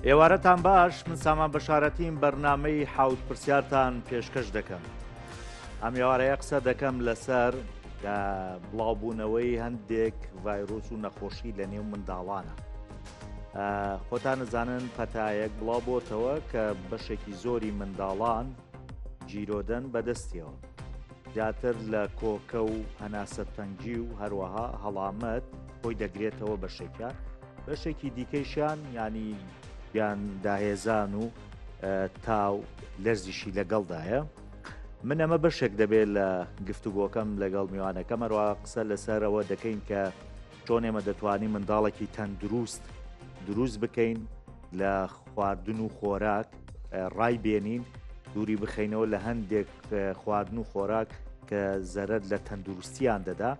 ئێوارەتان باش من سامان بەشارەتیم بەرنامەی حوت پرسیارتان پێشکەش دەکەم ئەم ئێوارەیە قسە دەکەم لەسەر بڵاوبوونەوەی هەندێک ڤایرۆس و نەخۆشی لە نێو منداڵانە خۆتان نزانن پەتایەک بڵاو بۆتەوە کە بەشێکی زۆری منداڵان گیرۆدەن بەدەستیەوە زیاتر لە کۆکە و هەناسە تەنگی و هەروەها هەڵامەت خۆی دەگرێتەوە بەشێکیان بەشێکی دیکەیشیان ینی یان داهێزان و تا و لەرزیشی لەگەڵدایە. من ئەمە بەشێک دەبێت لە گفتوگۆکەم لەگەڵ میوانەکەم هەروە قسە لەسەرەوە دەکەین کە چۆن ئێمە دەتوانین منداڵێکی تەندروست دروست بکەین لە خواردن و خۆراک ڕای بێنین دووری بخەینەوە لە هەندێک خواردن و خۆراک کە زەرەر لە تەندروستیان دەدا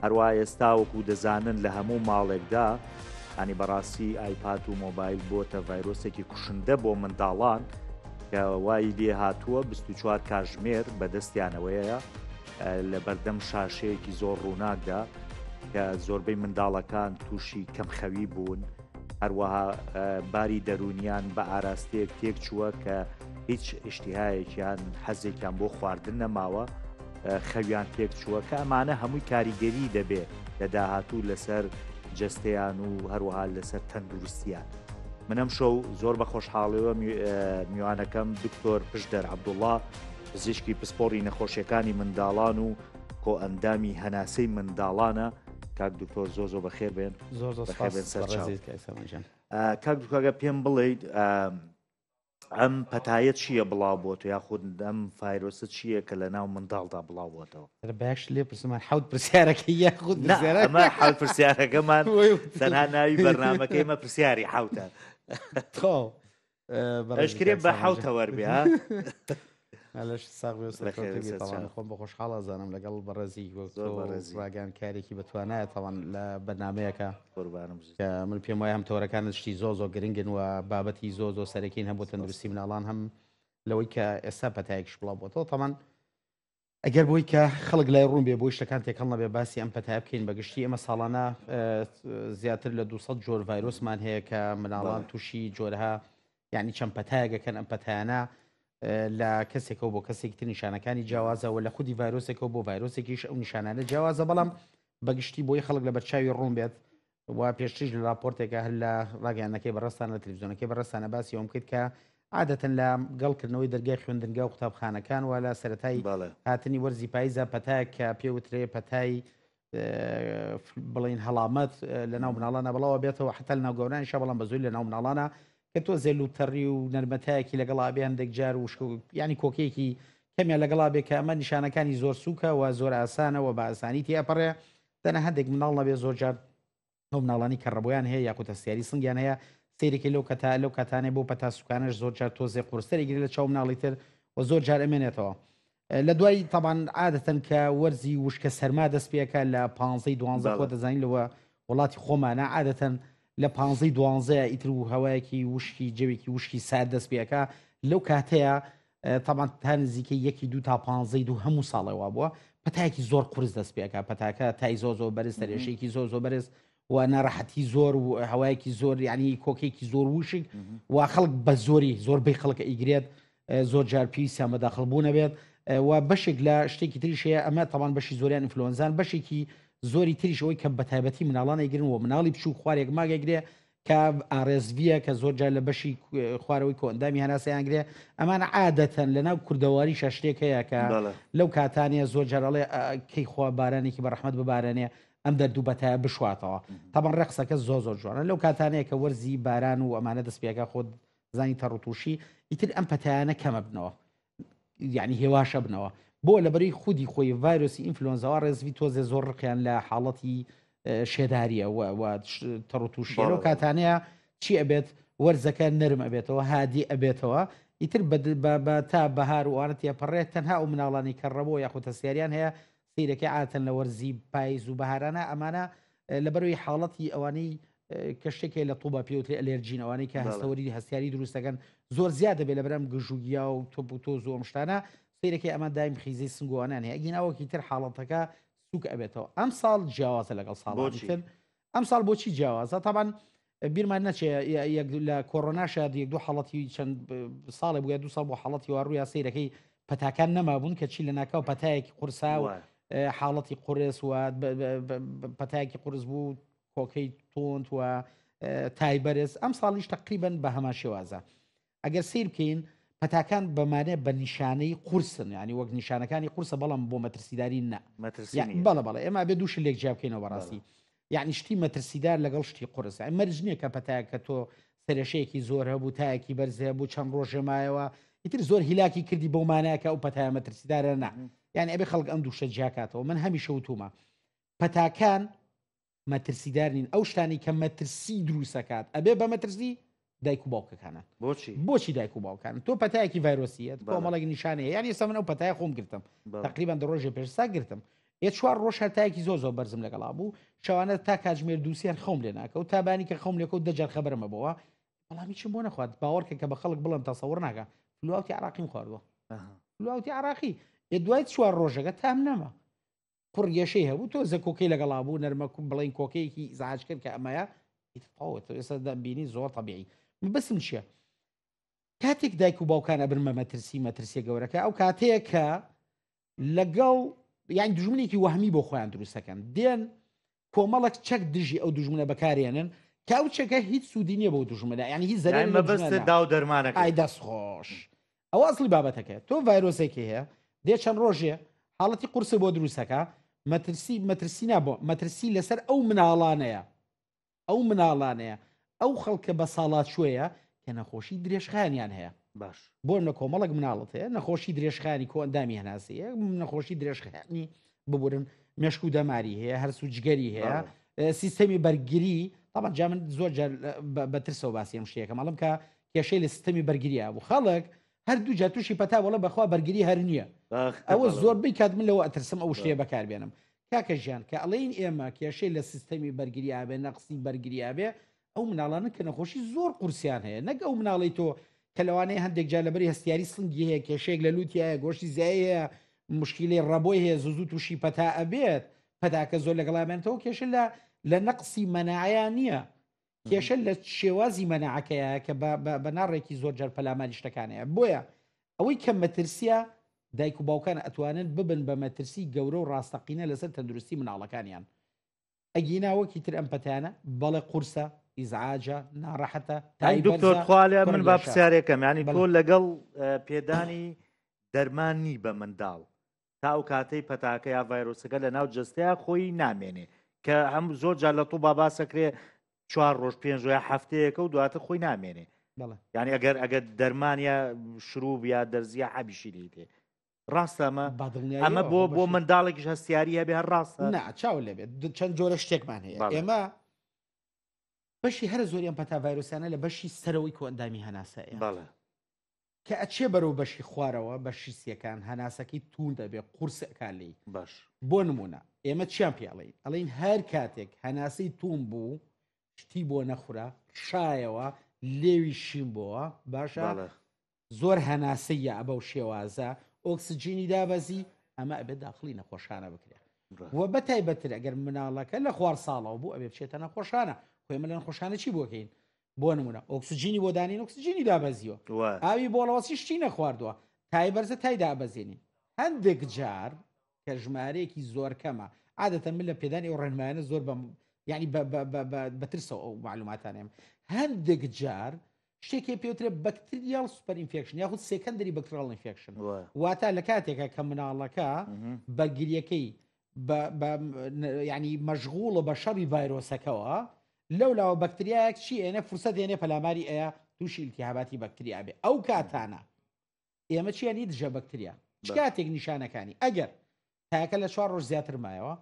هەروە ئێستا وەکو دەزانن لە هەموو ماڵێکدا ئەنی بەڕاستی ئایپاد و مۆبایل بۆتە ڤایرۆسێکی کوشندە بۆ منداڵان کە وای لێ هاتووە 24 کاژمێر بەدەستیانەوەیە لە بەردەم شاشەیەکی زۆر ڕووناکدا کە زۆربەی منداڵەکان تووشی کەمخەوی بوون هەروەها باری دەروونیان بە ئاراستەیەک تێک چووە کە هیچ ئیشتیهایەکیان حەزێکیان بۆ خواردن نەماوە خەویان تێک چووە کە ئەمانە هەمووی کاریگەری دەبێ لە داهاتوو لەسەر جەستەیان و هەروەها لەسەر تەندروستیان. من ئەم شەو زۆر بە خۆشحاڵیەوە میوانەکەم دکتۆر پشدەر عەبدوڵڵا پزیشکی پسپۆڕی نەخۆشیەکانی منداڵان و کۆئەندامی هەناسەی منداڵانە کاک دکتۆر زۆر زۆر بەخێر بێن زۆر زۆر بەخێر سپاس بێن سەرچاو. بەڕێزیت کاک سامان گیان. کاک دکتۆر ئەگەر پێم بڵێیت ئەم پەتایە چییە بڵاو بۆتەوە یاخود ئەم فایرۆسە چییە کە لە ناو منداڵدا بڵاو بۆتەوە؟ باش لێ پرسمان حەوت پرسیارەکە یاخود نا ئەمە حەوت پرسیارەکەمان تەنها ناوی بەرنامەکەی مە پرسیاری حەوتە. تەواو. ئەشکرێ بە حەوتە وەربێ ها؟ لەش ساغ بێ و سەرکەوتوو بی. تەوان خۆم بە خۆشحاڵ ئەزانم لەگەڵ بەڕێزی وەک زۆر تۆ بەڕێزی. ڕاگەیان کارێکی بەتوانایە تەوان لە بەرنامەیەکە قوربانم بژیت. کە من پێم وایە هەم تەوەرەکانت شتی زۆر زۆر گرنگن و بابەتی زۆر زۆر سەرەکین هەم بۆ تەندروستی مناڵان هەم لەوەی کە ئێستا پەتایەکیش بڵاو بۆتەوە تەمان ئەگەر بۆی کە خەڵک لای ڕوون بێ بۆی شتەکان تێکەڵ نەبێ باسی ئەم پەتایە بکەین بە گشتی ئێمە ساڵانە زیاتر لە 200 جۆر ڤایرۆسمان هەیە کە مناڵان تووشی جۆرها یعنی چەند پەتایەکەکەن ئەم پەتایانە لە کەسێکەوە بۆ کەسێکی تر نیشانەکانی جیاوازە و لە خودی ڤایرۆسێکەوە بۆ ڤایرۆسێکیش ئەو نیشانانە جیاوازە بەڵام بەگشتی بۆی خەڵک لە بەرچاوی ڕوون بێت و پێشتریش لە راپۆرتێکە هەر لە ڕاگەیاندنەکەی بەڕێزتان لە تەلەفزیۆنەکەی بەڕێزتانە باسی ئەوەم کرد کە عادەتەن لە گەڵ کردنەوەی دەرگای خوێندنگا و قوتابخانەکان و لە سەرەتای هاتنی وەرزی پاییزە پەتایەک کە پێ وترێ پەتای بڵین هەڵامەت لە ناو مناڵانە بڵاوە بێتەوە حتا لە ناو گەورانیشە بەڵام بە زۆری لە ناو مناڵانە کە تۆزێ لوتەڕی و نەرمەتایەکی لەگەڵا بێ هەندێک جار وشک ینی کۆکەیەکی کەمیان لەگەڵا بێ کە ئەمە نیشانەکانی زۆر سووکە و زۆر ئاسانە و بە ئاسانی تێئەپەڕێ دەنا هەندێک مناڵ نەبێ زۆر جار ئەو مناڵانی کە ڕەبۆیان هەیە یاخود هەستیاری سنگیان هەیە سەیرێکی لەو کەتا لەو کاتانەی بۆ پەتا سوکانەش زۆر جار تۆزێ قورستر ئەگرێت لە چاو مناڵی تر و زۆر جار ئەمێنێتەوە لە دوای تەبان عادەتەن کە وەرزی وشکە سەرما دەست پێەکە لە پانزەی دوانزە خۆ دەزانین لەوە وڵاتی خۆمانە عادەتەن لە پانزەی دوانزەیە ئیتر و هەوایەکی وشکی جەوێکی وشکی سارد دەست پێەکە لەو کاتەیە تەبعەن تا نزیکەی یەکی دوو تا پانزەی دوو هەموو ساڵێ وابووە پەتایەکی زۆر قورس دەست پێکا پەتاکە تای زۆر زۆر بەرز سەرێشێکی زۆر زۆر بەرز و ناڕەحەتی زۆر و هەوایەکی زۆر ینی کۆکێکی زۆر وشک و خەڵک بە زۆری زۆربەی خەڵک ئەیگرێت زۆر جار پێویستیان بە داخل بوو نەبێت و بەشێک لە شتێکی تریش هەیە ئەمە تەوان بەشی زۆریان ئینفلۆنزان بەشێکی زۆری تریش ئەوەی کە بە تایبەتی مناڵان ئەیگرن و مناڵی بچوو خوارێک ماگەگرێ کە ئارێزڤییە کە زۆر جار لە بەشی خوارەوەی کۆئەندامی هەناسەیان گرێ، ئەمانە عادەتەن لە ناو کوردەواریشا شتێک هەیە کە لەو کاتانەیە زۆر جار ئەڵێ کەی خوا بارانێکی بە ڕەحمەت ببارێنێ ئەم دەرد و بەتایە بشواتەوە. تەبعەن ڕێ قسەکە زۆر زۆر جوانە لەو کاتانەیە کە وەرزی باران و ئەمانە دەست پێکا خۆت زانی تەڕوتوشی ئیتر ئەم پەتایانە کەمەبنەوە. یعنی هێواشە بنەوە بۆ لەبەری خودی خۆی ڤایرۆسی ئینفلۆنزاوا ڕێزوی تۆزێ زۆر ڕقیان لە حاڵەتی شێداریە تەڕ و تووشیەوە کاتانەیە چی ئەبێت وەرزەکە نەرم ئەبێتەوە هادی ئەبێتەوە ئیتر بە تا بەهار و ئەوانە تێپەڕێت تەنها ئەو مناڵانی کە ڕەبۆ یاخود هەستیاریان هەیە سیرەکەی عادەتەن لە وەرزی پایز و بەهارانە ئەمانە لەبەرەوەی حاڵەتی ئەوانەی کە شتێک هەیە لە تۆبە پێوترێ ئەلێرجین ئەوانەی کە هەستەوەری هەستیاری دروست دەکەن زۆر زیاد دەبێت لەبەرم گژوگیا و تۆپ و تۆز و ئەم شتانە سیرەکەی ئەمان دایم خیزەی سنگۆوانیان هەیە ئەگینا وەکی تر حاڵەتەکە سوک ئەبێتەوە ئەم ساڵ جیاوازە لەگەڵ ساڵانی تر ئەم ساڵ بۆچی جیاوازە تاوان. بیرمان نەچێ یەک لە کۆرۆناشا یەک دوو حاڵەتی چەند ساڵێ بووە دو ساڵ بۆ حاڵەتی وا ڕوویا سەیرەکەی پەتاکان نەمابوون کە چی لە ناکاو پەتایەکی قورسا و حاڵەتی قورس و پەتایەکی قورس بوو کۆکەی توند و تای بەرز ئەم ساڵیش تقریبن بە هەمان شێوازە ئەگەر سیر بکەین پەتاکان بەمانە بە نیشانەی قورسن ینی وەک نیشانەکانی قورسە بەڵام بۆ مەترسیداری نە بەڵە بەڵێ ئێمە بێ دووش لێک جیا بکەینەوە بەڕاستی یعنی شتی مەترسیدار لەگەڵ شتی قورس مەرج نییە کە پەتایە کە تۆ سەرێشەیەکی زۆر هەبوو تایەکی بەرز هەبوو چەند ڕۆژێ مایەوە ئیتر زۆر هیلاکی کردی بەو مانایە کە ئەو پەتایە مەترسیدارە نا یعنی ئەبێ خەڵک ئەم دووشە جیاکاتەوە من هەمیشە وتومە پەتاکان مەترسیدار نین ئەو شتانی کە مەترسی دروستەکات ئەبێ بە مەترسی دایک و باوکەکانە بۆچی بۆچی دایک و باوکان تۆ پەتایەکی ڤایرۆسیە کۆمەڵێک نیشانەیە یانی ئێستا من ئەو پەتای خۆم گرتم تقریبا دە ڕۆژێ پێش سا گرتم ئێ چوار ڕۆژ هەرتایەکی زۆر زۆر بەرزم لەگەڵا بوو شەوانە تا کاتژمێر دووسیان خەوم لێ ناکە و تابانی کە خەوم لێکەوت دەجار خەبەرمە بەوە بەڵام هیچم بۆ نەخوارد باوەڕکە کە بە خەڵک بڵێم تەسەوڕ ناکە فلواوتی عراقیم خواردووە فلواوتی عراقی ئێ دوای چوار ڕۆژەکە تام نەما کوڕ گێشەی هەبوو تۆزە کۆکەی لەگەڵا بوو نەرمە بڵین کۆکەیەکی ئیزعاج کرد کە ئەمەیە ئیتر ئێستا دەمبینی زۆر تەبیعی مەبەستم چییە کاتێک دایک و باوکان ئەبن بە مەترسی مەترسیە گەورەکە ئەو کاتەیە کە لەگەڵ یان دژمنێکی وەهمی بۆ خۆیان دروستەکەن دێن کۆمەڵک چەک دژی ئەو دژمنە بەکارێنن کە ئەو چەکە هیچ سوودی نییە بۆ دژمنە یعنی هیچ زەرەری لە مەبەستە دوژمنە داو دەرمانەکە ئای دەست خۆش ئەوە ئەسڵی بابەتەکە تۆ ڤایرۆسێکی هەیە دێ چەند ڕۆژێ حاڵەتی قورسە بۆ دروستەکە مەترسی مەترسی نا بۆ مەترسی لەسەر ئەو مناڵانەیە ئەو مناڵانەیە ئەو خەڵکە بە ساڵاچوەیە کە نەخۆشی درێژخایەنیان هەیە باش بۆ نە کۆمەڵک مناڵت هەیە نەخۆشی درێژخایەنی کۆئەندامی هەناسەیە نەخۆشی درێژخایەنی ببورن مێشک و دەماری هەیە هەرس و جگەری هەیە سیستەمی بەرگری طبعا جا من زۆر جار بە ترسەوە باسی ئەم شتەیەکەم ئەڵم کە کێشەی لە سیستەمی بەرگری بوو خەڵک هەر دوو جار تووشی پەتا وەڵە بەخوا بەرگری هەر نییە ئەوە زۆر بکات من لەوە ئەترسم ئەو شتەیە بەکاربێنم کاکە ژیان کە ئەڵێین ئێمە کێشەی لە سیستەمی بەرگری ئابێ نەقسی بەرگری ئابێ ئەو مناڵانە کە نەخۆشی زۆر قورسیان هەیە نەک ئەو مناڵی تۆ کە لەوانەیە هەندێک جار لەبەری هەستیاری سنگی هەیە کێشەیەک لە لوتیایە گۆشتی زیایی هەیە مشکیلەی ڕەبۆی هەیە زوو زوو تووشی پەتا ئەبێت پەتاکە زۆر لەگەڵامێنێتەوە کێشە لە لە نەقسی مەناعەیان نییە کێشە لە شێوازی مەناعەکەیە کە بە ناڕێکی زۆر جار پەلاماری شتەکانەیە بۆیە ئەوەی کە مەترسیە دایک و باوکان ئەتوانن ببن بە مەترسی گەورە و ڕاستەقینە لەسەر تەندروستی مناڵەکانیان ئەگینا وەکی تر ئەم پەتانە بەڵێ قورسە ئیزعاجە ناڕەحەتە تای دکتۆر خوالە من با پرسیارێکم ینی تۆ لەگەڵ پێدانی دەرمان نی بە منداڵ تا ئەو کاتەی پەتاکە یا ڤایرۆسەکە لە ناو جەستەیا خۆی نامێنێ کە هەم زۆر جار لە طوبا باسەکرێ چوار ڕۆژ پێنج یا هەفتەیەکە و دواتر خۆی نامێنێ یعنی ئەگەر ئەگەر دەرمان یا شروب یا دەرزیە حەبیشی لێ دێ ڕاستە ئەمە ئەمە بۆ بۆ منداڵێکیش هەستیاری هەبێ هەر ڕاستە نا چاو لێبێت چەند جۆرە شتێکمان هەیە ئێمە بەشی هەرە زۆری ئەم پەتا ڤایرۆسانە لە بەشی سەرەوەی کۆئەندامی هەناسەیە بەڵێ کە ئەچێ بەرەو بەشی خوارەوە بەشی سیەکان هەناسەکەی توند ئەبێ قورس ئەکا لێی باش. بۆ نمونە ئێمە چیان پێ ئەڵێین ئەڵێین هەر کاتێک هەناسەی توند بوو شتی بۆ نەخورا شایەوە لێوی شین بۆوە باشە بەڵێ. زۆر هەناسەی یا بەو شێوازە ئۆکسجینی دابەزی ئەمە ئەبێت داخڵی نەخۆشخانە بکرێ و بە تایبەتتر ئەگەر مناڵەکە لە خوار ساڵەوە بوو ئەبێ بچێتە نەخۆشخانە خۆ ئێمە لە نەخۆشخانە چی بۆکەین بۆ نمونە ئۆکسجینی بۆ دانین ئۆکسجینی دابەزیوە ئاوی بۆڵەوەسی شتی نەخواردووە تای بەرزە تای دابەزێنین هەندێک جار کە ژمارەیەکی زۆر کەمە عادەتە من لە پێدانی ئەو ڕێنمایانە زۆر بەم یعنی بەترسەوە ئەو معلوماتانێم هەندێک جار شتێکی پێوترێ bacterial super infection یاخود secondary bacterial infection واتە لە کاتێکە کە مناڵەکە بەرگریەکەی ینی مەشغوڵە بە شەڕی ڤایرۆسەکەوە لەو لاوە بەکتریایەک چی ئێنە فرسەت دێنێ پەلاماری ئەیا تووشی التهاباتی بەکتریا بێ ئەو کاتانە ئێمە چیانی دژە بەکتریا چ کاتێک نیشانەکانی ئەگەر تاکە لە چوار ڕۆژ زیاتر مایەوە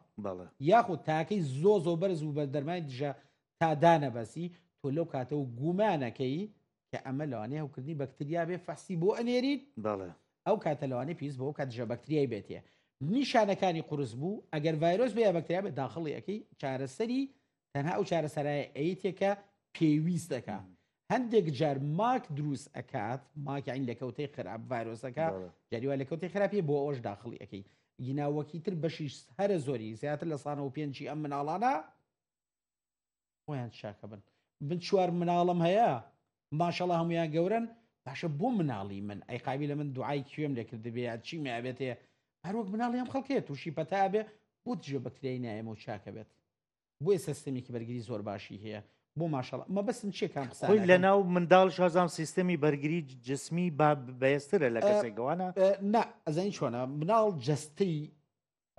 یاخود تاکەی زۆ زۆ بەرز و بە دەرمانی دژە تا دانەبەسی تۆ لەو کاتە و گومانەکەی کە ئەمە لەوانەیە هەوکردنی بەکتریا بێ فەحسی بۆ ئەنێریت بەڵێ ئەو کاتە لەوانەیە پێویست بەوە کات دژە بەکتریای بێتێ نیشانەکانی قورس بوو ئەگەر ڤایرۆس بێ یا بەکتریا بێ داخڵی ئەەکەی چارەسەری تەنها ئەو چارەسەرای ئەیتێ کە پێویست دەکا هەندێک جار ماک دروست ئەکات ماک یانی لەکەوتەی خراپ ڤایرۆسەکە جاریوا لەکەوتەی خراپی بۆ ئەوش داخڵی ئەەکەی گیناوەکی تر بەشی هەرە زۆری زیاتر لە سانەوە پێنجی ئەم مناڵانە خۆیان چاکە بن. من چوار مناڵم هەیە ماشەڵا هەمویان گەورن باشە بۆ مناڵی من ئەی قابی لە من دوعای کوێم لێ کردبێ یا چیم ئەبێتێ هەروەک مناڵی ئەم خەڵکەیە تووشی پەتا بێ بۆ دژە بەکتریای نایەمە و چاکە بێت بۆیە سیستەمێکی بەرگری زۆر باشی هەیە بۆ ماشەڵا مەبەستم چیە کام قسە خۆی لە ناو منداڵ شازام سیستەمی بەرگری جسمی با بەهێزترە لە کەسێکەوانە نا ئەزانی چۆنە مناڵ جەستەی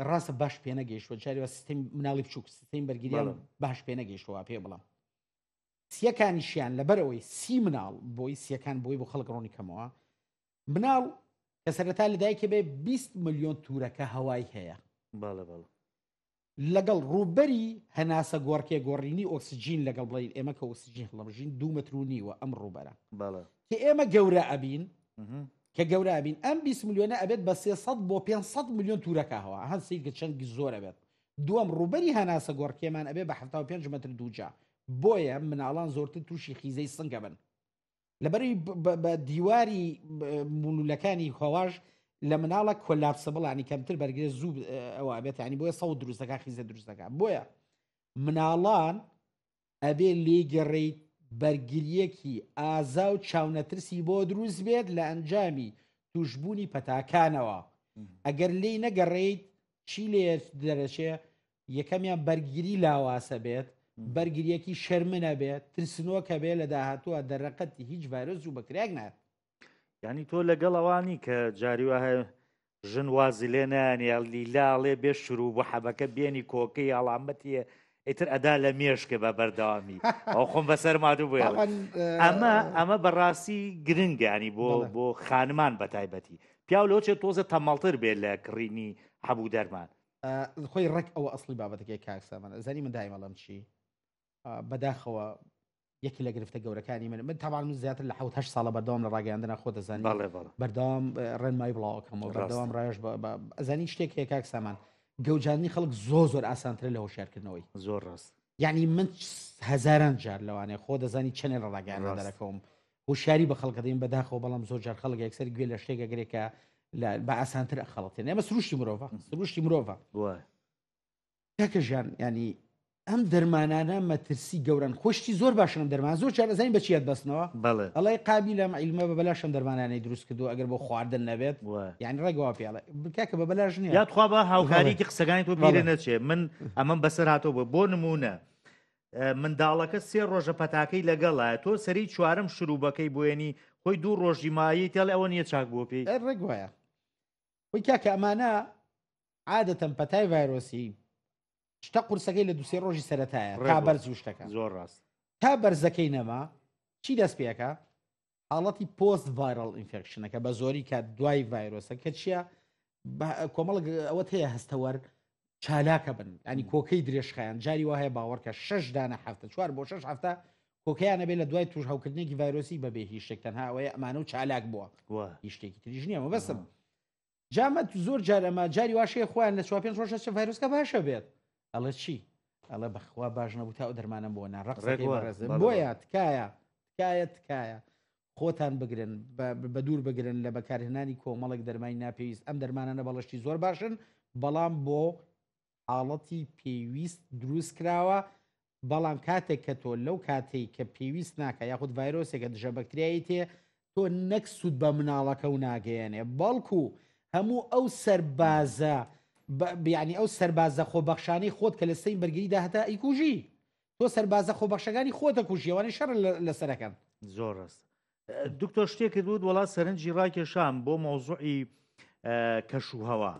ڕاستە باش پێنەگەیشتوە جاری وا سیستەمی مناڵی بچووک سیستەمی بەرگریان باش پێنەگەیشتوە پێ بڵم سیەکانیشیان لەبەرەوەی سی مناڵ بۆی سیەکان بۆی بۆ خەڵک ڕۆنی کەمەوە مناڵ کە سەرەتا لەدایکە بێ 20 ملیۆن تورەکە هەوای هەیە بەڵێ بەڵێ لەگەڵ ڕووبەری هەناسە گۆڕکێ گۆڕینی ئۆکسجین لەگەڵ بڵین ئێمە کە ئۆکسجین هەڵەمژین دو متر و نیوە ئەم ڕووبەرە کە ئێمە گەورە ئەبین کە گەورە ئەبین ئەم 20 ملیۆنە ئەبێت بە 300 بۆ 500 ملیۆن تورەکە هەوا هەن سیر کە چەند زۆر ئەبێت دووەم ڕووبەری هەناسە گۆڕکێمان ئەبێ بە 75 متر دووجا بۆیە مناڵان زۆرتر تووشی خیزەی سنگە بن لەبەری بە دیواری مولولەکانی هەواش لە مناڵە collapsible انی کەمتر بەرگێ زوو ئەوە بێت ینی بۆیە سەوت دروستەکە خیزە دروستەکە بۆیە مناڵان ئەبێ لێی گەڕێیت بەرگرییەکی ئازا و چاونەترسی بۆ دروست بێت لە ئەنجامی توشبوونی پەتاکانەوە. ئەگەر لێی نەگەڕێیت چی لێ دەرەچێ؟ یەکەمیان بەرگری لاواسە بێت، بەرگریەکی شەرمنە بێت، ترسنۆکە بێت لە داهاتووە دەرەقەتی هیچ ڤایرۆس و بەکتریایەک نایەت. یانی تۆ لەگەڵ ئەوانی کە جاری وا هەیە ژن وازی لێ نایەنێ لیلا ئەڵێ بێ شروب و حەبەکە بێنی کۆکەی هەڵامەتیە ئیتر ئەدا لە مێشکە بە بەردەوامی ئەو خۆم بەسەر مادوو بووە ئەمە ئەمە بەڕاستی گرنگانی بۆ بۆ خانمان بە تایبەتی پیاو لەوە چێت تۆزە تەمەڵتر بێت لە کڕینی حەبوو دەرمان خۆی ڕێک ئەوە ئەسڵی بابەتەکەی کاک سامان زانی من دایمەڵم چی بەداخەوە یەکێ لە گرفتە گەورەکانی من من تاوان من زیاتر لە حوت هەشت ساڵە بەردەوام لە ڕاگەیاندنا خۆ دەزانی بەردەوام ڕێنمایی بڵاوەکەمەوە بەردەوام ڕایش ئەزانی شتێک هەیە کاک سامان گەوجاندنی خەڵک زۆ زۆر ئاسانترە لە هۆشیارکردنەوەی زۆر ڕاست یعنی من هەزاران جار لەوانەیە خۆ دەزانی چەنێ لە ڕاگەیاندن دەرەکەوم هۆشیاری بە خەڵک دەدەین بەداخەوە بەڵام زۆر جار خەڵک یەکسەر گوێ لە شتێک ئەگرێ کە بە ئاسانتر ئەخەڵەتێن ئێمە سروشتی مرۆڤە سروشتی مرۆڤە کاکە ژیان ینی ئەم دەرمانانە مەترسی گەورەن خۆشتی زۆر باشن ئەم دەرمان زۆر چار ئەزانین بە چیت بەستنەوە بەڵێ ئەڵێ قابی لەم عیلمە بە بەلاشم دەرمانانەی دروست کردو ئەگەر بۆ خواردن نەبێت یعنی ڕێگەوا پێڵێ کاکە بە بەلاش نییە یادخوا بە هاوکاریکی قسەکانی تۆ بیرە نەچێ من ئەمەم بەسەر هاتۆ بۆ بۆ نمونە منداڵەکە سێ ڕۆژە پەتاکەی لەگەڵە تۆ سەری چوارم شروبەکەی بۆێنی خۆی دوو ڕۆژی مایەی تێڵ ئەوە نییە چاک بۆ پێی ڕێک وایە وی کاکە ئەمانە عادەتەن پەتای ڤایرۆسی شتە قورسەکەی لە دوسێ ڕۆژی سەرەتایە تا بەرز و شتەکە زۆر ڕاست تا بەرزەکەی نەما چی دەست پێەکە حاڵەتی post viral infection ەکە بە زۆری کات دوای ڤایرۆسە کە چییە کۆمەڵ ئەوەت هەیە هەستەوەر چالاکە بن ینی کۆکەی درێژخایەن جاری وا هەیە باوەڕکە شش دانە هەفتە چوار بۆ شش هەفتە کۆکەیانە بێ لە دوای توش هەوکردنێکی ڤایرۆسی بەبێ هیچ شتێک تەنها ئەوەیە ئەمانە و چالاک بووە هیچ شتێکی تریش نییە مەبەستم جا مە زۆر جار ئەمە جاری واش هەیە خۆیان لە چوار پێنج ڕۆژە چە ڤایرۆسکە باشە بێت ئەڵێ چی ئەڵێ بەخوا باش نەبوو تا ئەو دەرمانم بۆ نا ڕەقسەکەی بەڕێزم بۆیە تکایە تکایە تکایە خۆتان بگرن بە دوور بگرن لە بەکارهێنانی کۆمەڵێک دەرمانی ناپێویست ئەم دەرمانانە بەڵشتی زۆر باشن بەڵام بۆ حاڵەتی پێویست دروست کراوە، بەڵام کاتێک کە تۆ لەو کاتەی کە پێویست ناکا یاخود ڤایرۆسێکە دژە بەکتریایی تێ تۆ نەک سوود بە مناڵەکە و ناگەیەنێ بەڵکو هەموو ئەو سەربازە بیانی ئەو سەربازە خۆبەخشانەی خۆت کە لە سەی بەرگریدا هەتا ئەیکوژی تۆ سەربازە خۆبەخشەکانی خۆتە کوژی ئەوانەی شەڕ لەسەرەکەن. زۆر ڕاستە دکتۆر شتێکت وت وەڵا سەرنجی ڕاکێشام بۆ مەوزوعی کەش و هەوا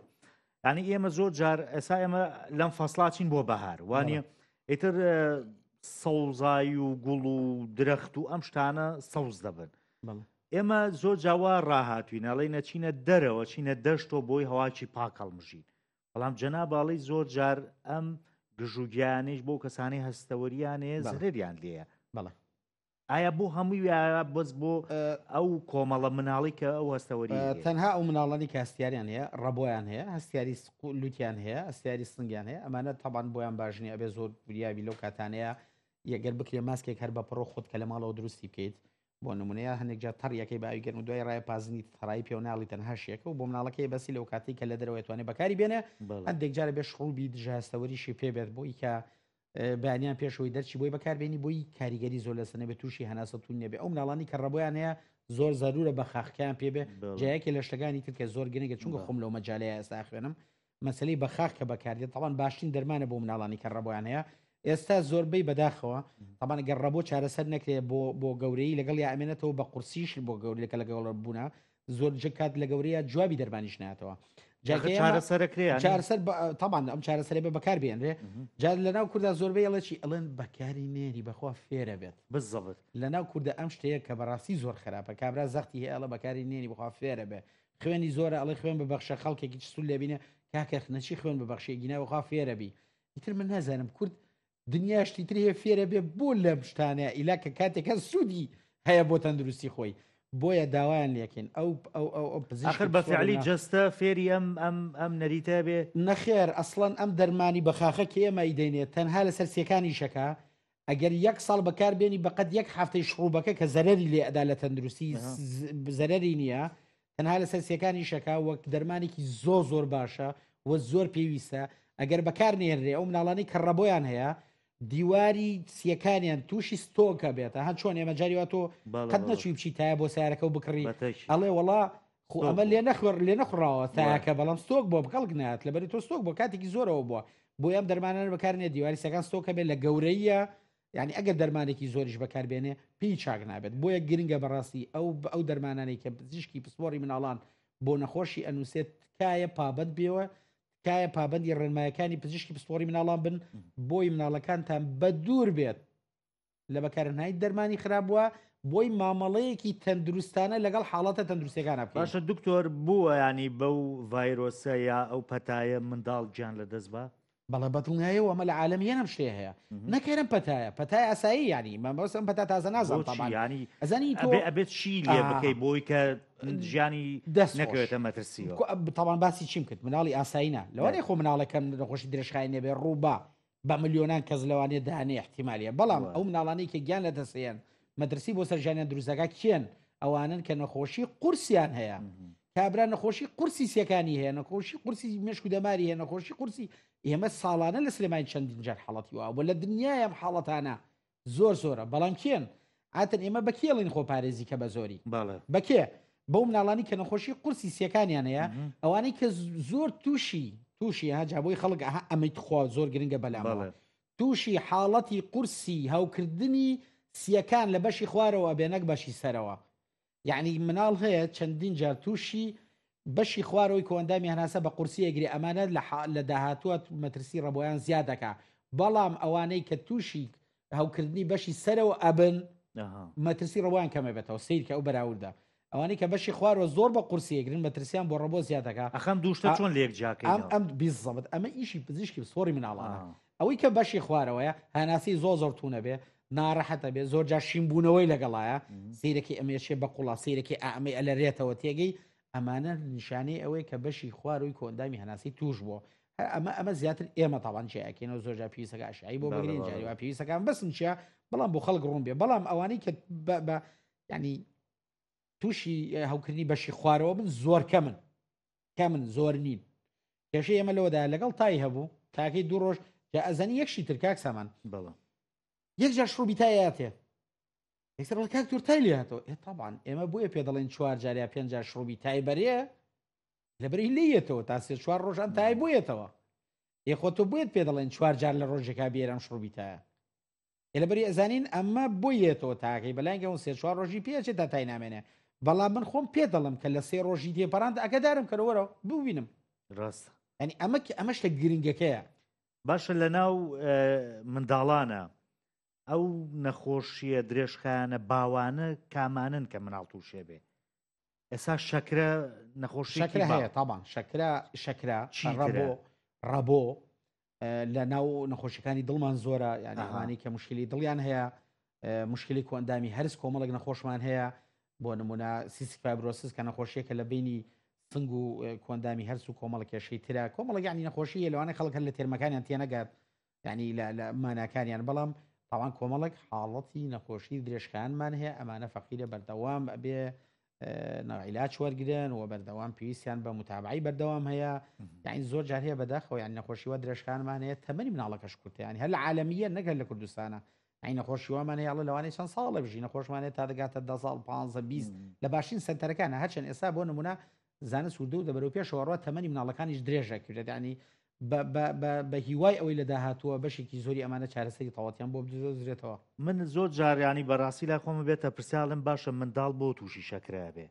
ینی ئێمە زۆر جار ئێسا ئێمە لەم فەسڵا چین بۆ بەهار وانە ئیتر سەوزایی و گوڵ و درەخت و ئەم شتانە سەوز دەبن ئێمە زۆر جاوا ڕاهاتوین ئەڵێ نەچینە دەرەوە چینە دەشتۆ بۆی هەواکی پاک هەڵمژین بەڵام جەنا باڵی زۆر جار ئەم گژوگیانیش بۆ کەسانی هەستەوەریانێ زەرەریان لێیە بەڵێ ئایا بۆ هەمووی وایە بەس بۆ ئەو کۆمەڵە مناڵی کە ئەو هەستەوەری هەیە؟ تەنها ئەو مناڵانی کە هەستیاریان هەیە ڕەبۆیان هەیە هەستیاری لوتیان هەیە هەستیاری سنگیان هەیە ئەمانە تەبان بۆیان باش نییە ئەبێ زۆر وریابی لەو کاتانەیە یەگەر بکرێ ماسکێک هەر بە پڕۆ خۆت کە لە ماڵەوە دروستی بکەیت بۆ نمونەیە هەندێک جار تەڕیەکەی باوی گەرم و دوای ڕای پازنی تەڕایی پێوە ناڵی تەنها شێکە و بۆ مناڵەکەی بەسی لەو کاتەی کە لە دەرەوە توانێت بەکاری بێنێ هەندێک جارە بێ شڕوبی دژە هەستەوەریشی پێ بێت بۆی کە. بەیانیان پێشەوەی دەرچی بۆی بەکاربێنی بۆی کاریگەری زۆر لەسەر نەبێت تووشی هەناسە توون نەبێ ئەو مناڵانی کە ڕەبۆیان هەیە زۆر زەرورە بە خاخکیان پێ بێ جایەکێ لە شتەکانی تر کە زۆر گرنگە چونکە خۆم لەو مەجالەیە ئێستا خوێنم مەسلەی بەخاخ کە بەکاردێت تاوان باشترین دەرمانە بۆ مناڵانی کە ڕەبۆیان هەیە ئێستا زۆربەی بەداخەوە تاوان گەر ڕەبۆ چارەسەر نەکرێت بۆ بۆ گەورەی لەگەڵ یا ئەمێنێتەوە بە قورسیش بۆ گەورەکە لەگەڵ بوونە زۆر کات لە گەورەیە جوابی دەرمانیش ناتەوە چارەسەرەکرێ چارەسەر تامان ئەم چارەسەرە بە بەکار بێنرێ جار لە ناو کووردا زۆربەی ئەڵێکی ئەڵێن بەکاری نێری بەخوا فێرە بێت بزەبت لە ناو کووردا ئەم شتەیە کە بەڕاستی زۆر خراپە کابرا زەختی هەیە ئەڵە بەکاری نێری بخوا فێرە بێ خوێنی زۆرە ئەڵێ خوێن ببەخشە خەڵکێکی چ سوود لێبینێ کاکە نەچی خوێن ببەخشێ گینا بەخوا فێرە بی ئیتر من نازانم کورد دنیا شتی تر هەیە فێرە بێ بۆ لەم شتانە ئیلا کە کاتێکە سوودی هەیە بۆ تەندروستی خۆی بۆیە داوایان لەکەین ئەو ئەو ئەو ئەو پزیشک ئاخر بە فعلی جەستە فێری ئەم ئەم ئەم نەریتە بێ؟ نەخێر ئەسڵەن ئەم دەرمانی بەخاخە کە ئێمە ئیدەینێ تەنها لەسەر سیەکانی شەکا ئەگەر یەک ساڵ بەکار بێنی بەقەد یەک هەفتەی شڕوبەکە کە زەرەری لێ ئەدا لە تەندروستی زەرەری نییە تەنها لەسەر سیەکانی شەکا وەک دەرمانێکی زۆر زۆر باشە و زۆر پێویستە ئەگەر بەکار نێنرێ ئەو مناڵانی کە ڕەبۆیان هەیە دیواری سیەکانیان تووشی ستۆکە بێتە هە چۆن ئێمە جاری وا تۆ قەت نەچووی بچی تایە بۆ سیارەکە و بکڕی ئەڵێ وڵا خۆ ئەمە لێ نەخوێڕ لێ نەخوڕاوە تایەکە بەڵام ستۆک بۆ بکەڵک نات لەبەری تۆ ستۆک بۆ کاتێکی زۆرەوە بووە بۆ ئەم دەرمانانە بەکارنێ دیواری سەکان ستۆکە بێت لە گەورەیە یعنی ئەگەر دەرمانێکی زۆریش بەکاربێنێ پێی چاک نابێت بۆیە گرنگە بەڕاستی ئەو ئەو دەرمانانەی کە پزیشکی پسپۆڕی مناڵان بۆ نەخۆشی ئەنووسێت تکایە پابند بێەوە تکایە پابندی ڕێنمایەکانی پزیشکی پسپۆڕی مناڵان بن بۆی مناڵەکانتان بە دوور بێت لە بەکارهێنانی دەرمانی خراپبووە بۆی مامەڵەیەکی تەندروستانە لەگەڵ حاڵەتە تەندروستیەکانە بکەین. باشە دکتۆر بووە یانی بەو ڤایرۆسە یا ئەو پەتایە منداڵ گیان لە دەست با؟ بەڵێ بەدڵنیایەوە ئەمە لە عالەمی هەر ئەم شتەیە هەیە نەک هەر ئەم پەتایە پەتای ئاسایی یانی مەبەست ئەم پەتا تازە نازانم بۆچی تابان یانی ئەزانی تۆ ئەبێ ئەبێت چی لێ ئا. بکەی بۆی کە ژیانی دەست خۆش. نەکەوێتە مەترسیەوە؟ تاوان باسی چیم کرد مناڵی ئاسایی نا لەوانەیە خۆ مناڵەکەم نەخۆشی درێژخایەن نەبێ ڕووبا بە ملیۆنان کەس لەوانەیە دانێ احتیمالیە بەڵام ئەو مناڵانەی کە گیان لەدەستێن مەترسی بۆ سەر ژیانیان دروست دەکات کێن ئەوانن کە نەخۆشی قورسیان هەیە کابرا نەخۆشی قورسی سیەکانی هەیە نەخۆشی قورسی مێشک و دەماری هەیە نەخۆشی قورسی ئێمە ساڵانە لە سلێمانی چەندین جار حاڵەتی وا بووە لە دنیای ئەم حاڵەتانە زۆر زۆرە بەڵام کێن عاتن ئێمە بە کێڵین خۆپارێزی کە بە زۆری بە کێ بەو مناڵانی کە نەخۆشی قورسی سیەکانیان هەیە ئەوانەی کە زۆر تووشی تووشی ها جا بۆی خەڵک ئەها ئەمەی تخوا زۆر گرنگە بەلامەوە تووشی حاڵەتی قورسی هەوکردنی سیەکان لە بەشی خوارەوە بێ نەک بەشی سەرەوە یعنی مناڵ هەیە چەندین جار تووشی بەشی خوارەوەی کۆئەندامی هەناسە بە قورسی ئەگرێ ئەمانە لە داهاتووە مەترسی ڕەبۆیان زیاد دەکا بەڵام ئەوانەی کە تووشی هەوکردنی بەشی سەرەوە ئەبن مەترسی ڕەبۆیان کەمە بێتەوە سەیر کە ئەو بەراوردە ئەوانەی کە بەشی خوارەوە زۆر بە قورسی ئەگرن مەترسیان بۆ ڕەبۆ زیاد دەکا ئەخەم دوو شتە چۆن لێک جیاکەینەوە؟ ئەم بیزەبت ئەمە ئیشی پزیشکی پسپۆڕی مناڵانە ئەوەی کە بەشی خوارەوەیە هەناسەی زۆر زۆر توونە بێ ناڕەحەتە بێ زۆر جار شینبوونەوەی لەگەڵایە سیرەکی ئەمێشێ بە قوڵا سیرەکی ئەمەی ئەلەرێتەوە تێگەی ئەمانە نیشانەی ئەوەی کە بەشی خواروی کۆندامی هەناسی توش بووە هەر ئەمە ئەمە زیاتر ئێمە تاوان جیاکەینەوە زۆر جار پێویستەکە ئەشعی بۆ بگرین جاری وا پێویستەکان بەسم چیە بەڵام بۆ خەڵک ڕوون بێ بەڵام ئەوانەی کە بە ینی تووشی هەوکردنی بەشی خوارەوە بن زۆر کەمن کەمن زۆر نین کێشەی ئێمە لەوەدا لەگەڵ تای هەبوو تاکەی دوو ڕۆژ جا ئەزانی یەکشی تر کاک سامان بەڵێ یەک جار شڕوبی تای ئەیاتێ یەکسەر ئەڵێ کاک تور تای لێ هاتەوە ئێ تەبعەن ئێمە بۆیە پێ دەڵێن چوار جار یا پێنج جار شڕوبی تای بەرێ لەبەری لێیەتەوە تا سێ چوار ڕۆژ ئەم تای بۆیەتەوە ئێ خۆ تۆ بۆیت پێ دەڵێن چوار جار لە ڕۆژێکا بێرە ئەم شڕوبی تایە ئێ لەبەری ئەزانین ئەمە بۆ یەتەوە تاکەی بەلای کەم سێ چوار ڕۆژی پێچێت تا تای نامێنێ بەڵام من خۆم پێ دەڵم کە لە سێ ڕۆژی تێپەڕاند ئەگەدارم کەرە وەرە ببینم ڕاستە یعنی ئەمە ئەمە شتە گرنگەکەیە باشە لە ناو منداڵانە ئەو نەخۆشیە درێژخایەنە باوانە کامانن کە مناڵ تووشێ بێ ئێستا شەکرە نەخۆشی شەکرە هەیە تابان شەکرە شەکرە ڕەبۆ ڕەبۆ لە ناو نەخۆشیەکانی دڵمان زۆرە یعنی ئەوانەی کە مشکلی دڵیان هەیە مشکلی کۆئەندامی هەرس کۆمەڵێک نەخۆشمان هەیە بۆ نمونە cystic fibrosis کە نەخۆشیەکە لە بینی سنگ و کۆئەندامی هەرس و کۆمەڵە کێشەی ترە کۆمەڵە یعنی نەخۆشی لەوانەیە خەڵک هەر لە تێرمەکانیان تێنەگات یعنی لە ماناکانیان بەڵام تاوان کۆمەڵێک حاڵەتی نەخۆشی درێژخایەنمان هەیە ئەمانە فەقیرە بەردەوام ئەبێ. ناعیلاج وەرگن و بەردەوام پێویستیان بە متابعی بەردەوام هەیە یعنی زۆر جار هەیە بەداخەوە یان نەخۆشی وە درێژخانمان هەیە تەمەنی مناڵەکەش کورتە یعنی هەر لە عالەمیە نەگەر لە کوردستانە ئەی نەخۆشی وامان هەیە ئەڵێ لەوانەیە چەند ساڵە بژی نەخۆشمان هەیە تا دەگاتە دە ساڵ 15 20 لە باشترین سەنتەرەکانە هەرچەند ئێستا بۆ نمونە زانست وردە وردە بەرەو پێشەوە ڕوات تەمەنی مناڵەکانیش درێژە کرێت یعنی بە هیوای ئەوەی لە داهاتووە بەشێکی زۆری ئەمانە چارەسەری تەواوەتیان بۆ بدۆزرێتەوە. من زۆر جار یانی بەڕاستی لای خۆم بێتە پرسیارم باشە منداڵ بۆ تووشی شەکرە بێ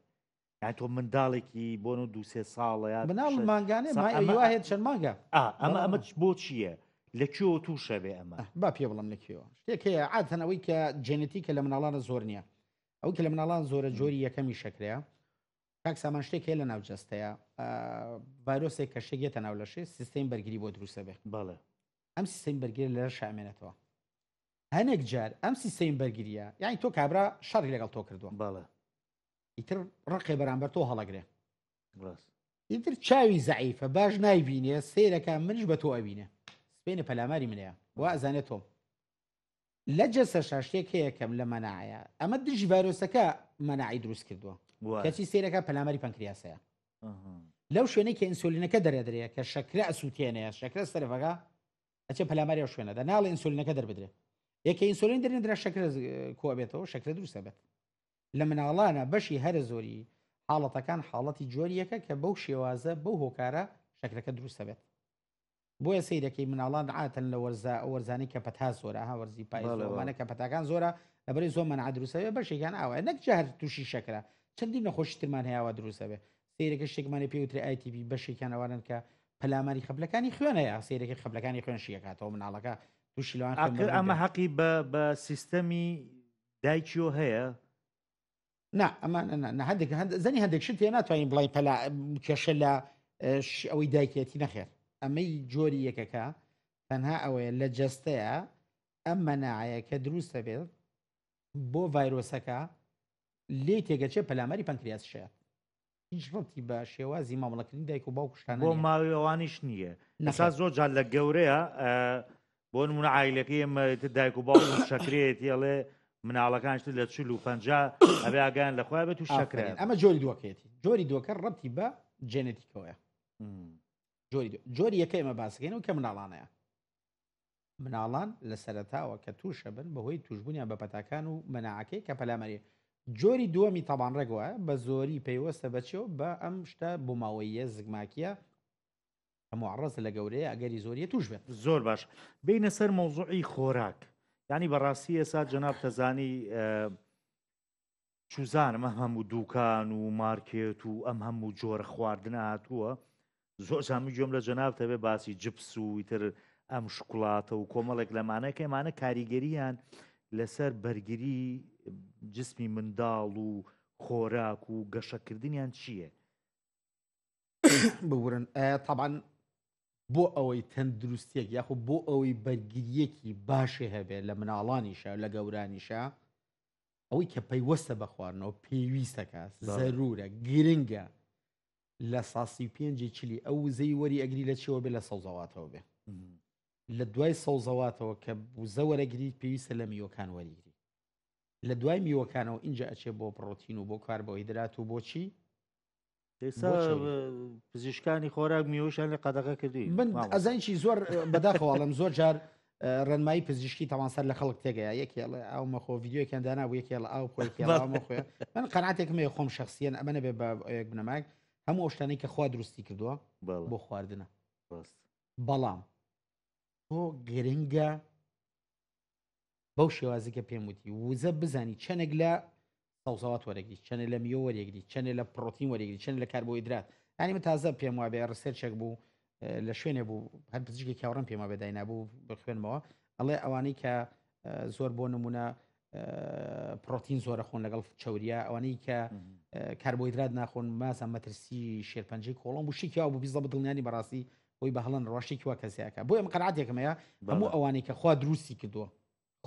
یانی تۆ منداڵێکی بۆن و دوو سێ ساڵە یا مناڵ مانگانێ ئەمە هەیە چەند مانگە ئەمە ئەمە بۆ چییە؟ لە کوێوە تووشە بێ ئەمە با پێ بڵم لە کوێوە شتێک هەیە عادەتەن ئەوەی کە جێنێتیکە لە مناڵانە زۆر نییە ئەو کە لە مناڵان زۆرە جۆری یەکەمی شەکرەیە کاک سامان شتێک هەیە لە ناو جەستەیە ڤایرۆسێک کە شتێک یەتە ناو لەشێ سیستەمی بەرگری بۆ دروستە بێ بەڵێ ئەم سیستەمی بەرگری لە لەشە ئەمێنێتەوە هەنێک جار ئەم سیستەمی بەرگریە یعنی تۆ کابرا شەڕی لەگەڵ تۆ کردووە بەڵێ ئیتر ڕقێ بەرامبەر تۆ هەڵەگرێ ئیتر چاوی زەعیفە باش نایبینێ سیرەکە منش بە تۆ ئەبینێ سپێنە پەلاماری منەیە وا ئەزانێت تۆم لە جەسەشا شتێک هەیە کەم لە مەناعەیە ئەمە دژی ڤایرۆسەکە مەناعی دروست کردووە کەچی سیرەکە پەلاماری پەنکریاسەیە لەو شوێنەی کە ئینسولینەکە دەرەدرێ کە شەکرە ئەسووتێنەیە شەکرە سەرفەکە ئەچێ پەلاماری ئەو شوێنەدا ناڵێ ئینسولینەکە دەربدرێ یەکە ئینسولین دەرنرا شەکرە کۆبێتەوە شەکرە دروستە بێت لە مناڵانە بەشی هەرە زۆری حاڵەتەکان حاڵەتی جۆریەکە کە بەو شێوازە بەو هۆکارە شەکرەکە دروستە بێت بۆیە سەیرەکەی مناڵان عاتەن لە وەرزا ئەو وەرزانەی کە پەتا زۆرە ها وەرزی پایز بەڵێ، بەڵێ. ئەوانە کە پەتاکان زۆرە لەبەری زۆر مەنع دروستەوێ بەشێکیان ئاوایە نەک جار تووشی شەکرە چەندین نەخۆشی ترمان هەیە ئاوا دروستەبێ سەیرەکە شتێکمانە پێ وترێ ITP بەشێکیان ئەوانن کە پەلاماری خەپلەکانی خوێن هەیە سەیرەکە خەپلەکانی خوێن شیەکاتەوە مناڵەکە تووشی لەوان خوێن ئاخر بەربوون ئەمە بێت. حەقی بە بە سیستەمی دایکیۆ هەیە؟ نا ئەمە نا هەندێک زەنی هەندێک شت هەیە ناتوانین بڵین پەلا کێشە لە ئەوەی دایکێتی نەخێر ئەمەی جۆری یەکەکە تەنها ئەوەیە لە جەستەیە ئەم مەناعەیە کە دروستە بێت بۆ ڤایرۆسەکە لێ تێگەچێ پەلاماری پەنکریاس شێت هیچ ڕەبتی بە شێوازی مامەڵەکردنی دایک و باوک و شتانە بۆ نییە. ماوەی ئەوانیش نییە نەخێر. ئێستا زۆر جار لە گەورەیە ئە، بۆ نمونە عایلەکەی ئێمە ئیتر دایک و باوکم شەکرەیەتی ئەڵێ مناڵەکانیش تر لە چل و 50 ئەبێ ئاگایان لە خۆیان بێت و شەکرە ئافەرین. ئەمە جۆری دووەکەیەتی جۆری دووەکە ڕەبتی بە جێنێتیکەوەیە جۆری دوو جۆری یەکە ئێمە باسەکەین و کە مناڵانەیە مناڵان لە سەرەتاوە کە تووشە بن بەهۆی تووشبوونیان بە پەتاکان و مەناعەکەی کە پەلاماری جۆری دووەمی تەبان ڕێک وایە بە زۆری پەیوەستە بە چیەوە بە ئەم شتە بۆماوەییە زگماکیە کە موعڕەزە لە گەورەیە ئەگەری زۆریە تووش بێت. زۆر باش بینە سەر مەوزوعی خۆراک یانی بەڕاستی ئێسا جەناب تەزانی چوزانم ئەم هەموو دوکان و مارکێت و ئەم هەموو جۆرە خواردنە هاتووە زۆر جار من گوێم لە جەنابتە بێ باسی جپس و ئیتر ئەم شوکولاتە و کۆمەڵێک لەمانە کە ئەمانە کاریگەریان لەسەر بەرگری جسمی منداڵ و خۆراک و گەشەکردنیان چییە؟ ببورن تابان بۆ ئەوەی تەندروستیەک یاخۆ بۆ ئەوەی بەرگریەکی باشێ هەبێت لە مناڵانیشە لە گەورانیشە ئەوەی کە پەیوەستە بە خواردنەوە پێویستەکە زەرورە گرنگە لە ساسی پێنجی چلی ئەو وزەی وەری ئەگری لە چیەوە بێ لە سەوزەواتەوە بێ لە دوای سەوزەواتەوە کە وزە وەرەگریت پێویستە لە میوەکان وەریگری لە دوای میوەکانەوە اینجا ئەچێ بۆ پڕۆتین و بۆ کاربۆهیدرات و بۆچی ئێستا پزیشکانی خۆراک میوەشیان لێ قەدەغە کردووی من ئەزانی چی زۆر بەداخەوەڵم زۆر جار ڕێنمایی پزیشکی تاوان سەر لە خەڵک تێگەیە یەکێ ئەڵێ ئاو مەخۆ ڤیدیۆیەکیان دانابوو یەکێ ئەڵێ ئاو بخۆ یەکێ ئەڵێ ئاو مەخۆ من قەناعەتێکم هەیە خۆم شخصیەن ئەمە نەبێ بە یەک بنەمایەک هەموو ئەو شتانەی کە خوا دروستی کردووە بۆ خواردنە بەڵام تۆ گرنگە بەو شێوازی کە پێم وتی وزە بزانی چەندێک لە سەوزەوات وەرەگری چەندێک لە میوە وەرەگری چەندێک لە پرۆتین وەرەگری چەند لە کاربۆهیدرات ینی من تازە پێم وابێ research ێک بوو لە شوێنێ بوو هەر پزیشکێکی هاوڕێم پێم وابێ داینابوو بخوێنمەوە ئەڵێ ئەوانەی کە زۆر بۆ نمونە پرۆتین زۆرە خۆن لەگەڵ چوریا ئەوانەی کە کاربۆهیدرات ناخۆن مازە مەترسی شێرپەنجەی کۆڵۆن بوو شتێکی وا بوو بیزە بەدڵنیانی بەڕاستی بۆی بە هەڵەن ڕۆشتێکی وا کەسێکە بۆ ئەم قەناعەتێکم هەیە هەموو ئەوانەی کە خوا دروستی کردووە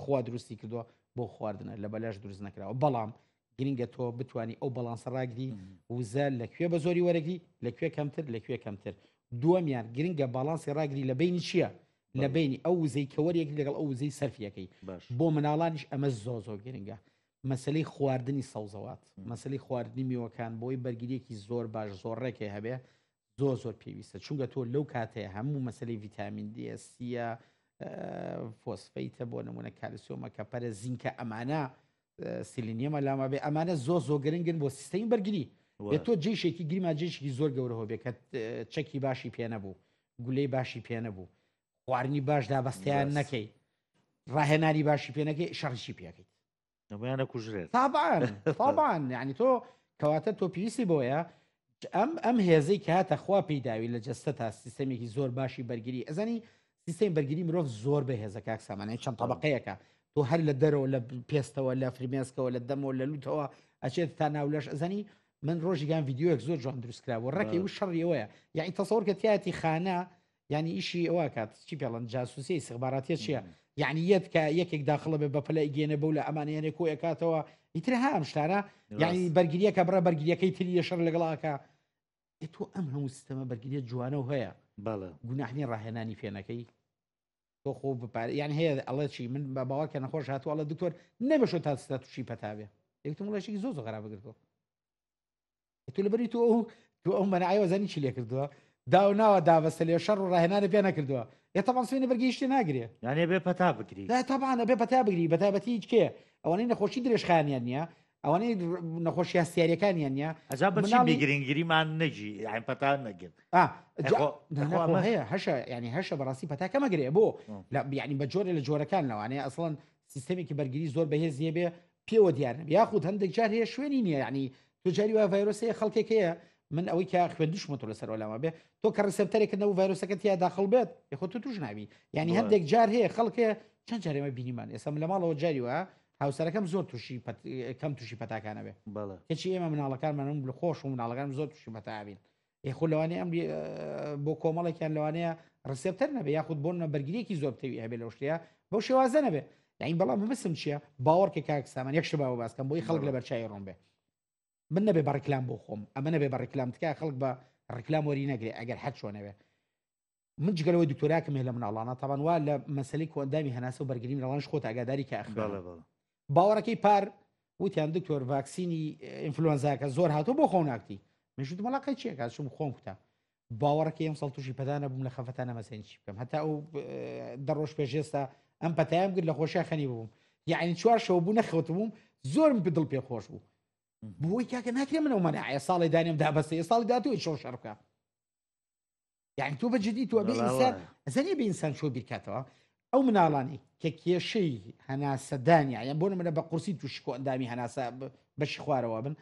خوا دروستی کردووە بۆ خواردنە لە بەلاش دروست نەکراوە بەڵام گرنگە تۆ بتانی ئەو بەڵانسە ڕاگری وزە لە کوێ بە زۆری وەرەگری لە کوێ کەمتر لە کوێ کەمتر دووەمیان گرنگە باڵانسی ڕاگری لە بینی چییە؟ لە بینی ئەو وزەی کە وەرێک لەگەڵ ئەو وزەی سەرفیەکەی بۆ مناڵانیش ئەمە زۆ زۆر گرنگە. مەسلەی خواردنی سەوزەوات مەسلەی خواردنی میوەکان بۆی بەرگریەکی زۆر باش زۆر ڕێکێ هەبێ زۆر زۆر پێویستە چونکە تۆ لەو کاتەیە هەموو مەسلەی ڤیتامین دیە سیە فۆسفەیتە بۆ نمونە کالسیۆمە کە پەرە زینکە ئەمانە سیلینیەمە لاما بێ ئەمانە زۆر زۆر گرنگن بۆ سیستەمی بەرگری بێ تۆ جێشێکی گریما جێشێکی زۆر گەورەوە بێ کە چەکی باشی پێ نەبوو گولەی باشی پێ نەبوو خواردنی باش دابەستیان نەکەی ڕاهێنانی باشی پێ نەکەی شەڕیشی پێەکەیت نەمایانە کوژرێت تابان تابان یعنی تۆ کەواتە تۆ پێویستی بۆیە ئەم ئەم هێزەی کە هاتە خوا پێیداوی لە جەستە تا سیستەمێکی زۆر باشی بەرگری ئەزانی سیستەمی بەرگری مرۆڤ زۆر بەهێزە کاک سامانای چەند طبقەیەکە تۆ هەر لە دەرەوە لە پێستەوە لە فرمێسکەوە لە دەمەوە لە لوتەوە ئەچێت تا ناولەش ئەزانی من ڕۆژیگان ڤیددیوەک زۆر جوان دروست کرا بۆ ڕێکی و شەڕیەوەیە یعنی تەسەور کە تیاتی خانە یعنی ئیشی ئەوە کات چی پێڵەن جاسوسی ئیستخباراتیە چییە یعنی یەت کە یەکێک داخڵە بێ بە پلە ئیگەێنە بەو لە ئەمانەیەنێ کۆ ئەکاتەوە ئیتر ها ئەم شتانە یعنی بەرگریەکە بڕە بەرگریەکەی تری شەڕ لەگەڵاکە تۆ ئەم هەموو سیستەمە بەرگریە جوانە و هەیە بەڵێ گوناحنی ڕاهێنانی پێنەکەی تۆ خۆ بپار یان هەیە ئەڵێ چی من بە باوە کە نەخۆش هاتووە ئەڵێ دکتۆر نەبەشۆ تا ستا تووشی پەتا بێ یەکتم وڵێشێکی زۆر زۆر خراپە گرتووە تۆ لەبەری تۆ ئەو تۆ ئەو مەنعەیەوە زانی چی لێ کردووە داو ناوە دابەستە لێ شەڕ و ڕاهێنانی پێ نەکردووە ئێ تەبعەن سوێنی بەرگی شتێ ناگرێ یانێ بێ پەتا بگری لا تەبعەن ئەبێ پەتا بگری بەتایبەتی هیچ کێ ئەوانەی نەخۆشی درێژخایەنیان نییە ئەوانەی نەخۆشی هەستیاریەکانیان نییە ئەجا بەچی مناڵی بیگرینگریمان نەگی یان پەتا نەگرت آه، ئەخۆ- ئەخۆ ئەخۆ ئەمە- هەیە هەشە یعنی هەشە بەڕاستی پەتاکە مەگرێ بۆ لە یعنی بە جۆرە لە جۆرەکان لەوانەیە ئەسڵەن سیستەمێکی بەرگری زۆر بەهێزیە بێ پێوە دیار نەبێ یاخود هەندێک جار هەیە شوێنی نییە یعنی تۆ جاری وایە ڤایرۆس هەیە خەڵکێک هەیە من ئەوەی کە خوێندوشمە تۆ لەسەر وەلامە بێ تۆ کە receptor ێکت نەبوو ڤایرۆسەکە تیا داخڵ بێت یخۆ تۆ توش نابی یعنی هەندێک جار هەیە خەڵک هەیە چەند جار ئێمە بینیمان ئێستا من لە ماڵەوە جاری وایە هاوسەرەکەم زۆر تووشی کەم تووشی پەتاکانە بێ کەچی ئێمە مناڵەکانمانم لە خۆش و مناڵەکانم زۆر تووشی پەتا بین ئێ خۆ لەوانەیە ئەم بۆ کۆمەڵێکیان لەوانەیە receptor نەبێ یاخود بۆ نە بەرگریەکی زۆر پتەوی هەبێ لەو شتەیە بەو شێوازە نەبێ یعنی بەڵام مەبەستم چییە باوەڕکە کاک سامان یەک شت باوە باسکەم بۆی خەڵک لەبەر چاوی ڕۆم بێ من نەبێ بە ڕیکلام بۆ خۆم ئەمە نەبێ بە ڕیکلام تکایە خەڵک بە ڕیکلام وەری نەگرێ ئەگەر هەر چۆنەوێ من جگە لەوەی دکتۆراکم هەیە لە مناڵانە تاوان وا لە مەسەلەی کۆئەندامی هەناسە و بەرگری مناڵانش خۆت ئاگاداری کە ئەخوێنم باوەڕەکەی پار وتیان دکتۆر ڤاکسینی ئینفلۆنزاکە زۆر هاتووە بۆ خۆم ناکتی منش وتم وەڵا قەی چیەکات چوم خۆم کوتا باوەڕەکەی ئەم ساڵ تووشی پەتا نەبووم لە خەفەتا نەمەسەین چی بکەم هەتا ئەو دە ڕۆژ پێش ئێستا ئەم پەتایم گرت لە خۆشیا خەنی بووم یعنی چوار شەو بوو نەخەوتبووم زۆرم دڵ پێ خۆش بوو بۆی کاکە ناکرێ من ئەو مەناعەیە ساڵی دانێم دابەستێ ساڵی داهاتوو چۆن شەڕ بکە یعنی تۆ بە جدی تۆ بێ ئینسان ئەزانی بێ ئینسان چۆ بیرکاتەوە ئەو مناڵانی کە کێشەی هەناسەدانیان یان بۆ نمونە بە قورسی تووشی کۆئەندامی هەناسە بەشی خوارەوە بن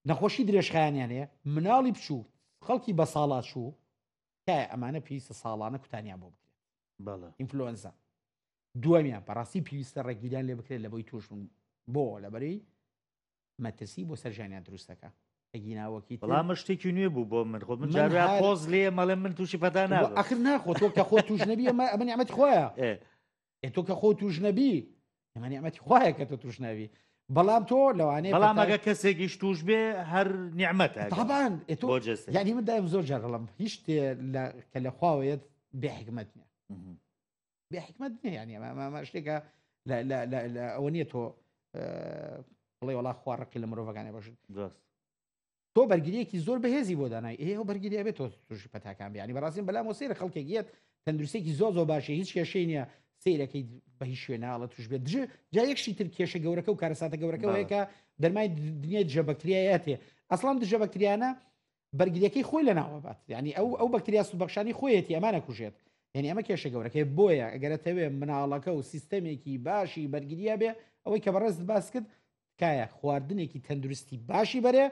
نەخۆشی درێژخایەنیان هەیە مناڵی بچوو خەڵکی بە ساڵا چوو تایە ئەمانە پێویستە ساڵانە کوتانیان بۆ بکرێت ئینفلۆنزا دووەمیان بەڕاستی پێویستە ڕێگیریان لێ بکرێت لە بۆی تووش بوون بۆ لەبەری مەترسی بۆ سەر ژیانیان دروست دەکا ئەگینا وەکی تر. وەڵا ئەمە شتێکی نوێ بوو بۆ من خۆ من من جاروا هەر قۆز لێ مەڵێ من تووشی پەتا نابم ئەخر ناخۆ تۆ کە خۆ توش نەبی ئەمە ئەمە نیعمەتی خوایە ئێ. ئێ تۆ کە خۆ توش نەبی ئەمە نیعمەتی خوایە کە تۆ توش نابی بەڵام تۆ لەوانەیە بەڵام پەتا ئەگە کەسێکیش توش بێ هەر نیعمەتە ئەگەر طبعا ئێ تۆ بۆ جەستەی. یعنی من دایم زۆر جار دەڵێم هیچ شتێ لە کە لە خواوەیەت بێ حیکمەت نییە بێ حیکمەت نییە یعنی ئەمە شتێکە لە ئەوە نییە تۆ بڵێ وڵا خوا ڕقی لە مرۆڤەکانی بەش تۆ بەرگریەکی زۆر بەهێزی بۆ دانای ئێ ئەو بەرگری ئەبێت تۆ تووشی پەتاکان بیانی بەڕاستیم بەلام و سەیرە خەڵکێک یەت تەندروستێکی زۆر زۆر باشە هیچ کێشەی نییە سیرەکەی بە هیچ شوێ ناڵە توش بێت دژ جا یەکشی تر کێشە گەورەکە و کارەساتە گەورەکە وەیە کە دەرمای دنیای دژە بەکتریایەتێ ئەسڵان دژە بەکتریانە بەرگریەکەی خۆی لەناوەبات یعنی ئەو ئەو بەکتریا سوودبەخشانی خۆیەتی ئەمانە کوژێت یعنی ئەمە کێشە گەورەکەی بۆیە ئەگەرەتەوێ مناڵەکە و سیستەمێکی باشی بەرگریە بێ ئەوەی کە بەڕێزت باس کرد تکایە خواردنێکی تەندروستی باشی بەرێ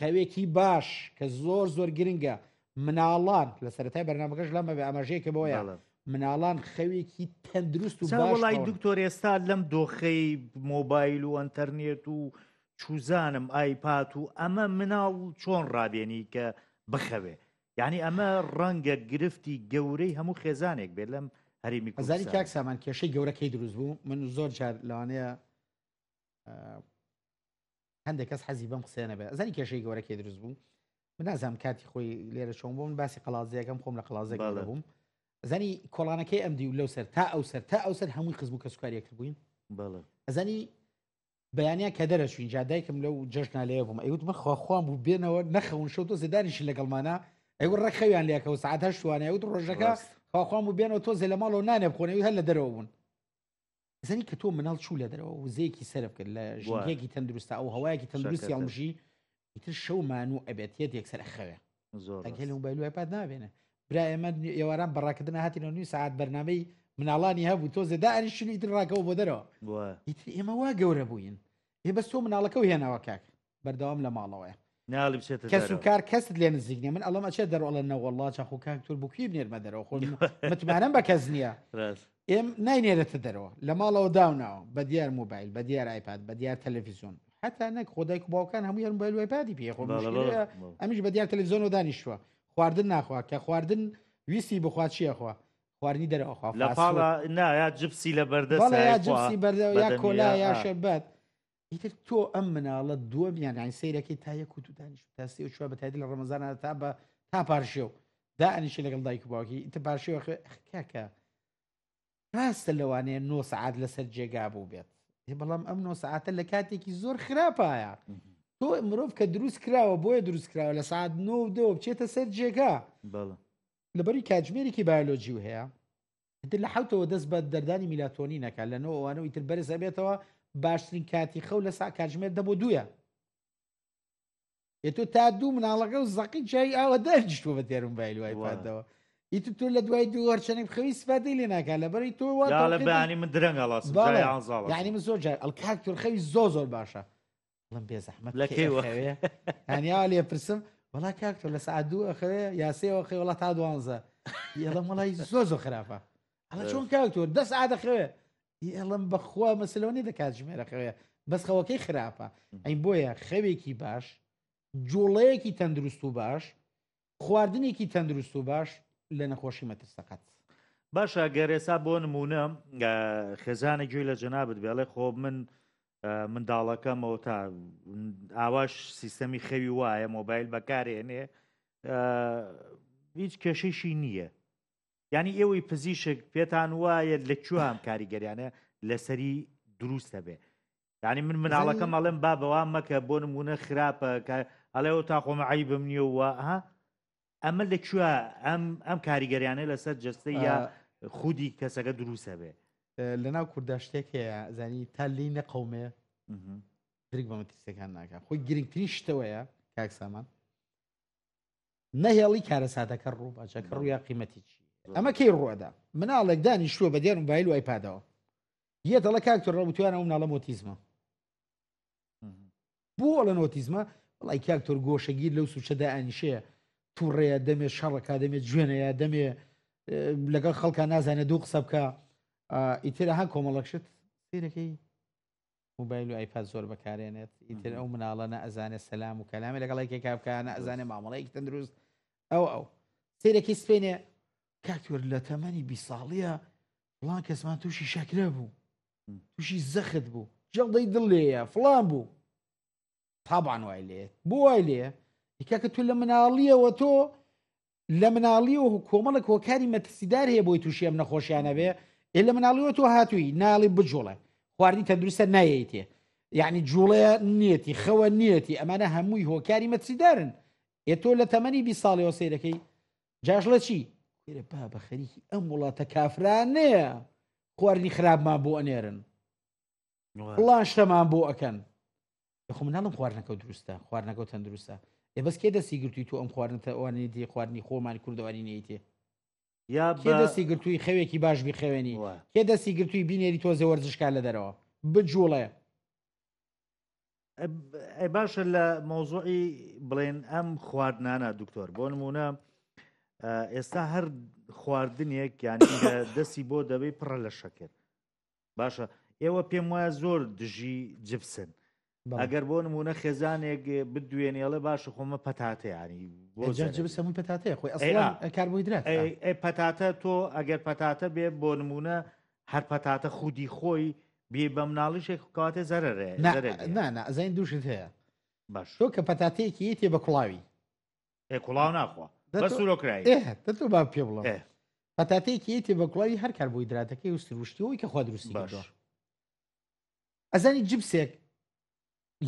خەوێکی باش کە زۆر زۆر گرنگە مناڵان لە سەرەتای بەرنامەکەش لەمە بێ ئاماژەیەکە بۆیە مناڵان خەوێکی تەندروست و باش وڵی دکتۆر ئێستا لەم دۆخەی مۆبایل و ئەتەرنێت و چوزانم ئایپات و ئەمە مناڵ چۆن ڕابێنی کە بخەوێ یعنی ئەمە ڕەنگە گرفتی گەورەی هەموو خێزانێک بێت لەم هەرێمی ئەزانی کاک سامان کێشەی گەورەکەی دروست بوو من زۆر جار لەوانەیە هەندێک کەس حەزی بەم قسەیە نەبێت ئەزانی کێشەی گەورەکەی دروست بوو من نازانم کاتی خۆی لێرە چۆن بووم باسی قەڵازیەکەم خۆم لە قەڵازێک بووم ئەزانی کۆڵانەکەی ئەم دی و لەو سەر تا ئەو سەر تا ئەو سەر هەمووی خزم و کەسوکار یەکتر بووین ئەزانی. بەیانیان کە دەرەچوین جا دایکم لەو جەژنا لێ بووم ئەیوت من خواخوام بوو بێنەوە نەخەون شەو تۆزێ دانیشن لەگەڵمانە ئەیوت ڕێک خەویان لێکەوت سەعات هەشت وانە ئەیوت ڕۆژەکە ڕاست. خواخوام بوو بێنەوە تۆزێ لە ماڵەوە نانێ بخۆن ئەیوت هەر لە دەرەوە بوون زەنی کە تۆ مناڵ چوو لە دەرەوە وزەیەکی سەرف کرد لە ژینگەیەکی تەندروستە ئەو هەوایەکی تەندروستی شەکەتە. هەڵمژی ئیتر شەو مانوو ئەبێت یەت یەکسەر ئەخەوێ زۆر ئەگەر ڕاست. لە مۆبایل و ئایپاد نابێنێ برا ئێمە ئێواران بەڕاکردن هاتینەوە نیو سەعات بەرنامەی مناڵانی هەبوو تۆزێ دائەنیشتین و ئیتر ڕاکەوە بۆ دەرەوە وایە. ئیتر ئێمە وا گەورە بووین ئێ بەس تۆ مناڵەکەو هێناوە کاک بەردەوام لە ماڵەوەیە ناڵی بچێتە کەس و دەرەوە. کار کەست لێ نزیک نییە من ئەڵم ئەچێت دەرەوە ئەڵێن نەوەڵڵا چا خۆ کاک تۆر بۆ کوێ بنێرمە دەرەوە خۆ متمانەم بە کەس نییە ڕاست. ئێم ناینێرێتە دەرەوە لە ماڵەوە داوناوە بە دیار مۆبایل بە دیار ئایپاد بە دیار تەلەڤیزیۆن حتا نەک خۆ دایک و باوکان هەموویان مۆبایل و ئایپادی پێ خۆ بەڵێ، بەڵێ، مشکلەیە بەڵێ. ئەمیش بە دیار تەلەڤیزیۆنەوە دانیشتووە خواردن ناخوا کە خواردن ویستی بخوا چی ئەخوا خواردنی دەرەوە خوا لە فاست پاڵا فود. نا یا جپسی لە بەردەست بەڵێ یا ئەیخوا جپسی بەردەوە یا بەدەمیە، کۆلا یا ئا. شەربەت ئیتر تۆ ئەم مناڵە دووەمیان یانی سەیرەکەی تا یەک و دوو دانیشت تا سێ و چوار بە تایبەتی لە ڕەمەزانە تا بە تا پارشێو دانیشی لەگەڵ دایک و باوکی ئیتر پارشێو ئەخوێ ئەخ کاکە ڕاستە لەوانەیە نۆ سەعات لەسەر جێگا بوو بێت بەڵام ئەم نۆ سەعاتە لە کاتێکی زۆر خراپایە تۆ مرۆڤ کە دروست کراوە بۆیە دروست کراوە لە سعات نۆ و دەوە بچێتە سەر جێگا لەبەری کاتژمێرێکی بایۆلۆجی و هەیە ئیتر لە حوتەوە دەست بە دەردانی میلاتۆنی نەکات لە نۆ ئەوانەوە ئیتر بەرز ئەبێتەوە باشترین کاتی خەو لە سا کاتژمێر دە بۆ دوویە ئێ تۆ تا دوو مناڵەکە و زەقی چای ئاوە دانیشتووە بە تێرم بایل وای پادەوە ئیتر تۆ لە دوای دوو هەرچەنێک بخەوی سپادەی لێ ناکات لەبەری تۆ وا یا لە تەوقیتت- بەیانی من درەنگ هەڵاسم بەڵێ. جا یانزە هەڵاسم. یعنی من زۆر جار ئەڵکاک تۆ خەوی زۆر زۆر باشە بڵم بێ زەحمەت لە کەی کەیوە؟ ئەخەوێ یعنی ئاوا لێ پرسم وەڵا کاک تۆ لە سەعات دوو ئەخەوێ یا سێ ئەخەوێ وەڵا تا دوانزە ئەڵێم وەڵای زۆر زۆر خراپە ئەڵێ چۆن کاک تۆ دە سەعات ئەخەوێ ئەڵێم بەخوا مەسەلەوە نییە دە کاتژمێر ئەخەوێ بەس خەوەکەی خراپە ئەی بۆیە خەوێکی باش جوڵەیەکی تەندروست و باش خواردنێکی تەندروست و باش لە نەخۆشی مەترسە قەت. باشە گەر ئێستا بۆ نمونە خێزانە گوێی لە جەنابت بێڵێ خۆ من منداڵەکەمەوە تا ئاواش سیستەمی خەوی وایە مۆبایل بەکارێنێ هیچ کێشەیشی نییە یعنی ئێوەی پزیشک پێتان وایە لە کوێ ئەم کاریگەریانە لەسەری دروست دەبێ یعنی من مناڵەکەم ئەڵێم با بەوام مەکە بۆ نمونە خراپە کە ئەڵێ تا خۆم عیبم نییە و ها ئەمە لە کوێ ئەم ئەم کاریگەریانە لەسەر جەستەی یا خودی کەسەکە دروستە بێ لەناو کووردا شتێک هەیە زانی تا لی نەقەومێ درک بە مەترسیەکان ناکە خۆی گرنگترین شتەوەیە کاک سامان نەهێڵی کارەساتەکە ڕوو باچە کە ڕوویا قیمەتی چی ئەمە کەی ڕوەدا مناڵێک دانیشتووە بە دیار موبایل و ئایپادەوە یە دەڵە کاک تۆ ڕەوتویان ئەو مناڵە مۆتیزمە بۆ ئەڵێن ئۆتیزمە وڵی کاک تۆر گۆشەگیر لەو سوچەدا ئەنیشەیە تووڕەیە دەمێ شەڕەکە دەمێ جوێنەیە دەمێ لەگەڵ خەڵکە نازانێت دوو قسە بکە ئیتر ها کۆمەڵک شت سیرەکەی موبایل و ئایپاد زۆر بەکارێنێت ئیتر ئەو مناڵە نە ئەزانێت سەلام و کەلامی لەگەڵ یەکێکا بکە نە ئەزانێ مامەڵەیەکی تەندروست ئەو ئەو سیرەکی سپێنێ کاکتۆر لە تەمەنی بی ساڵیە فڵان کەسمان تووشی شەکرە بوو تووشی زەخت بوو جەڵدەی دڵ لێیە فڵان بوو تابان وای لێ بۆ وای لێ کاکە تۆ لە مناڵیەوە تۆ لە مناڵیەوە کۆمەڵک هۆکاری مەترسیدار هەیە بۆی تووشی ئەم نەخۆشیانە بێ ئێ لە مناڵیەوە تۆ هاتووی ناڵی بجوڵێ خواردنی تەندروستە نایەیتێ یعنی جوڵەیە نیەتی خەوە نیەتی ئەمانە هەمووی هۆکاری مەترسیدارن ئێ تۆ لە تەمەنی 20 ساڵیەوە سەیرەکەی جاش لە چی کورە بابە خەریکی ئەم وڵاتە کافرانەیە خواردنی خراپمان بۆ ئەنێرن فڵان شتەمان بۆ ئەکەن خۆ مناڵم خواردنەکە دروستە خواردنەکە تەندروستە ئێ بەس کێ دەستی گرتووی تۆ ئەم خواردنتە ئەوانەی دی خواردنی خۆمانی کوردەواری نیتێ یا کێ دەستی گرتووی خەوێکی باش بیخەوێنی کێ دەستی گرتووی بینێری تۆزێ وەرزشکار لە دەرەوە بجوڵێ ئەی باشە لە مەوزوعی بڵێن ئەم خواردنانە دکتۆر بۆ نمونە ئێستا هەر خواردنێک یان دەستی بۆ دەبێ پڕە لە شەکر باشە ئێوە پێم وایە زۆر دژی جپسن ئەگەر بۆ نمونە خێزانێک بدوێنێڵێ باشە خۆمە پەتاتە ینی بۆ جپس هەمووی پەتاتەیە خۆی ئەسڵەن کاربۆهیدرات ئەی پەتاتە تۆ ئەگەر پەتاتە بێ بۆ نمونە هەر پەتاتە خودی خۆی بێ بە مناڵیشێک کەواتێ زەرەرە نا نا ئەزانین دوو شت هەیە باش تۆ کە پەتاتەیەکی یەتێ بە کوڵاوی ئێ کوڵاو ناخوا بە سوورۆکرای دە تۆ با پێ بڵێم پەتاتەیەکی یەتێ بە کوڵاوی هەر کاربۆهیدراتەکەی و سروشتی ئەوی کە خوا دروستی باش کردووە ئەزانی جپسێک.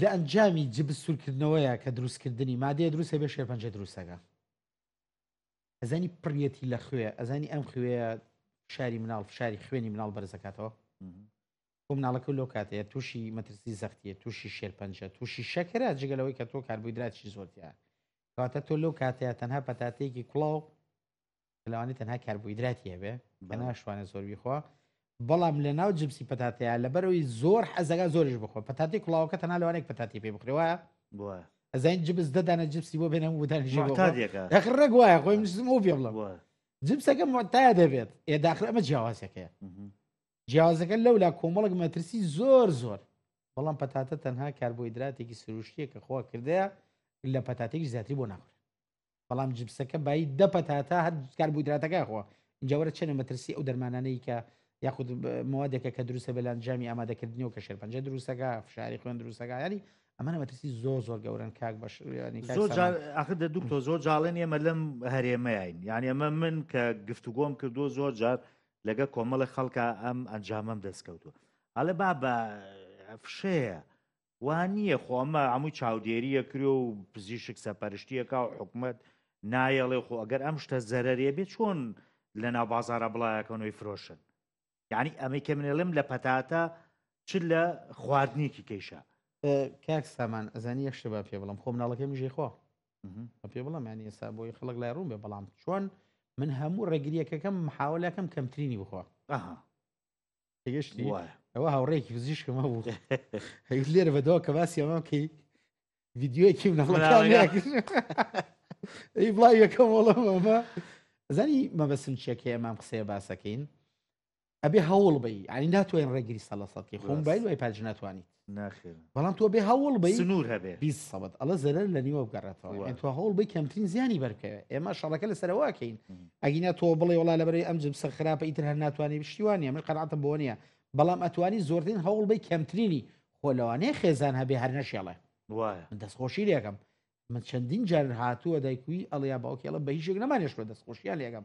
لە ئەنجامی جبس سوورکردنەوەیە کە دروستکردنی مادەیە دروستە بێ شێرپەنجە دروستەکە ئەزانی پڕیەتی لە خوێ ئەزانی ئەم خوێە فشاری مناڵ فشاری خوێنی مناڵ بەرزەکاتەوە بۆ مناڵەکە لەو کاتەیە تووشی مەترسی زەختیە تووشی شێرپەنجە تووشی شەکرە جگە لەوەی کە تۆ کاربۆیدراتیشی زۆر تیا کەواتە تۆ لەو کاتەیە تەنها پەتاتەیەکی کوڵاو کە لەوانەیە تەنها کاربۆیدراتی هەبێ کە ناشوانێت زۆر بیخوا بەڵام لە ناو جپسی پەتاتەیە لەبەرەوەی زۆر حەزەکە زۆریش بخۆ پەتاتی کوڵاوەکە تەنها لەوانەیە پەتاتی پێ بخورێ وایە ئەزانین جبس دەدانە جپسی بۆ بێنە ودانیشی ڕێک وایە خۆی مسم ئەو پێ بڵم جپسەکە معتا دەبێت ئێ داخل ئەمە جیاوازەکەیە جیاوازەکە لەولا کۆمەڵک مەترسی زۆر زۆر بەڵام پەتاتە تەنها کاربۆیدراتێکی سروشتیە کە خوا کردەیە لە پەتاتێکی زیاتری بۆ ناخورێت بەڵام جپسەکە بایی دە پەتاتە هەر کاربۆیدراتەکە خۆ اینجا وەرە چەنە مەترسی ئەو دەرمانانەی کە یاخود موادێکە کە دروستە بە لە ئەنجامی ئامادەکردنی و کە شێرپەنجە دروستەکە فشاری خوێن دروستەکە ینی ئەمانە مەترسی زۆر زۆر گەورەن کاک بەش زۆر جار ئاخر دە دکتۆر زۆر جاڵێن ئێمە لەم هەرێمەین یعنی ئەمە من کە گفتوگۆم کردووە زۆر جار لەگە کۆمەڵی خەڵکە ئەم ئەنجامەم دەستکەوتووە ئەڵێ بابە فشەیە وا نییە خۆ ئەمە هەمووی چاودێریە کرێ و پزیشک سەپەرشتیەکە و حکومت نایەڵێ خۆ ئەگەر ئەم شتە زەرەرێ بێ چۆن لە ناو بازارە بڵایەکەنەوەی فرۆشن یعنی ئەمەی کە منێڵم لە پەتاتە چ لە خواردنێکی کەیشە کاک سامان ئەزانی یەک شتە با پێ بڵم خۆ مناڵەکەی مژێ خوا پێ بڵم ینی ئێستا بۆی خەڵک لای ڕوون بێ بەڵام چۆن من هەموو ڕێگریەکەکەم محاولەکەم کەمترینی بخوا تێگەشتی ئەوە هاوڕێکی پزیشکم هەبوو لێرە بەدەوە کە باسی ئەمە بکەی ڤیددیوەکی مناڵەکان ئەی بڵاو یەکەم وەڵام ئەمە زانی مەبەسم چیەکەی ئەمام قسەیە باسەکەین ئەبێ هەوڵ بی ینی ناتوانین ڕێگری سە لە سەدکەی خۆم بای دوای پاج ناتوانیت بەڵام تۆ بێ هەوڵ بی سنوور هەبێ سەبت ئەڵە زەرەر لە نیوە بگەڕێتەوە تۆ هەوڵ بی کەمترین زیانی بەرکەوێ ئێمە شەڕەکە لەسەرەوەکەین ئەگینا تۆ بڵێ وڵا لەبەرەی ئەم جبسە خراپە ئیتر هەر ناتوانانی پشتیوانە من قەناعەتم بۆ نییە بەڵام ئەتوانی زۆرترین هەوڵ بی کەمترینی خۆ لەوانەیە خێزان هەبێ هەر نەشێڵێ من دەستخۆشی لێکەم من چەندین جار هاتووە دایکوی ئەڵیا باوکی ئەڵە بە هیچێک نەمانێشتوە دەستخۆشیان لێکەم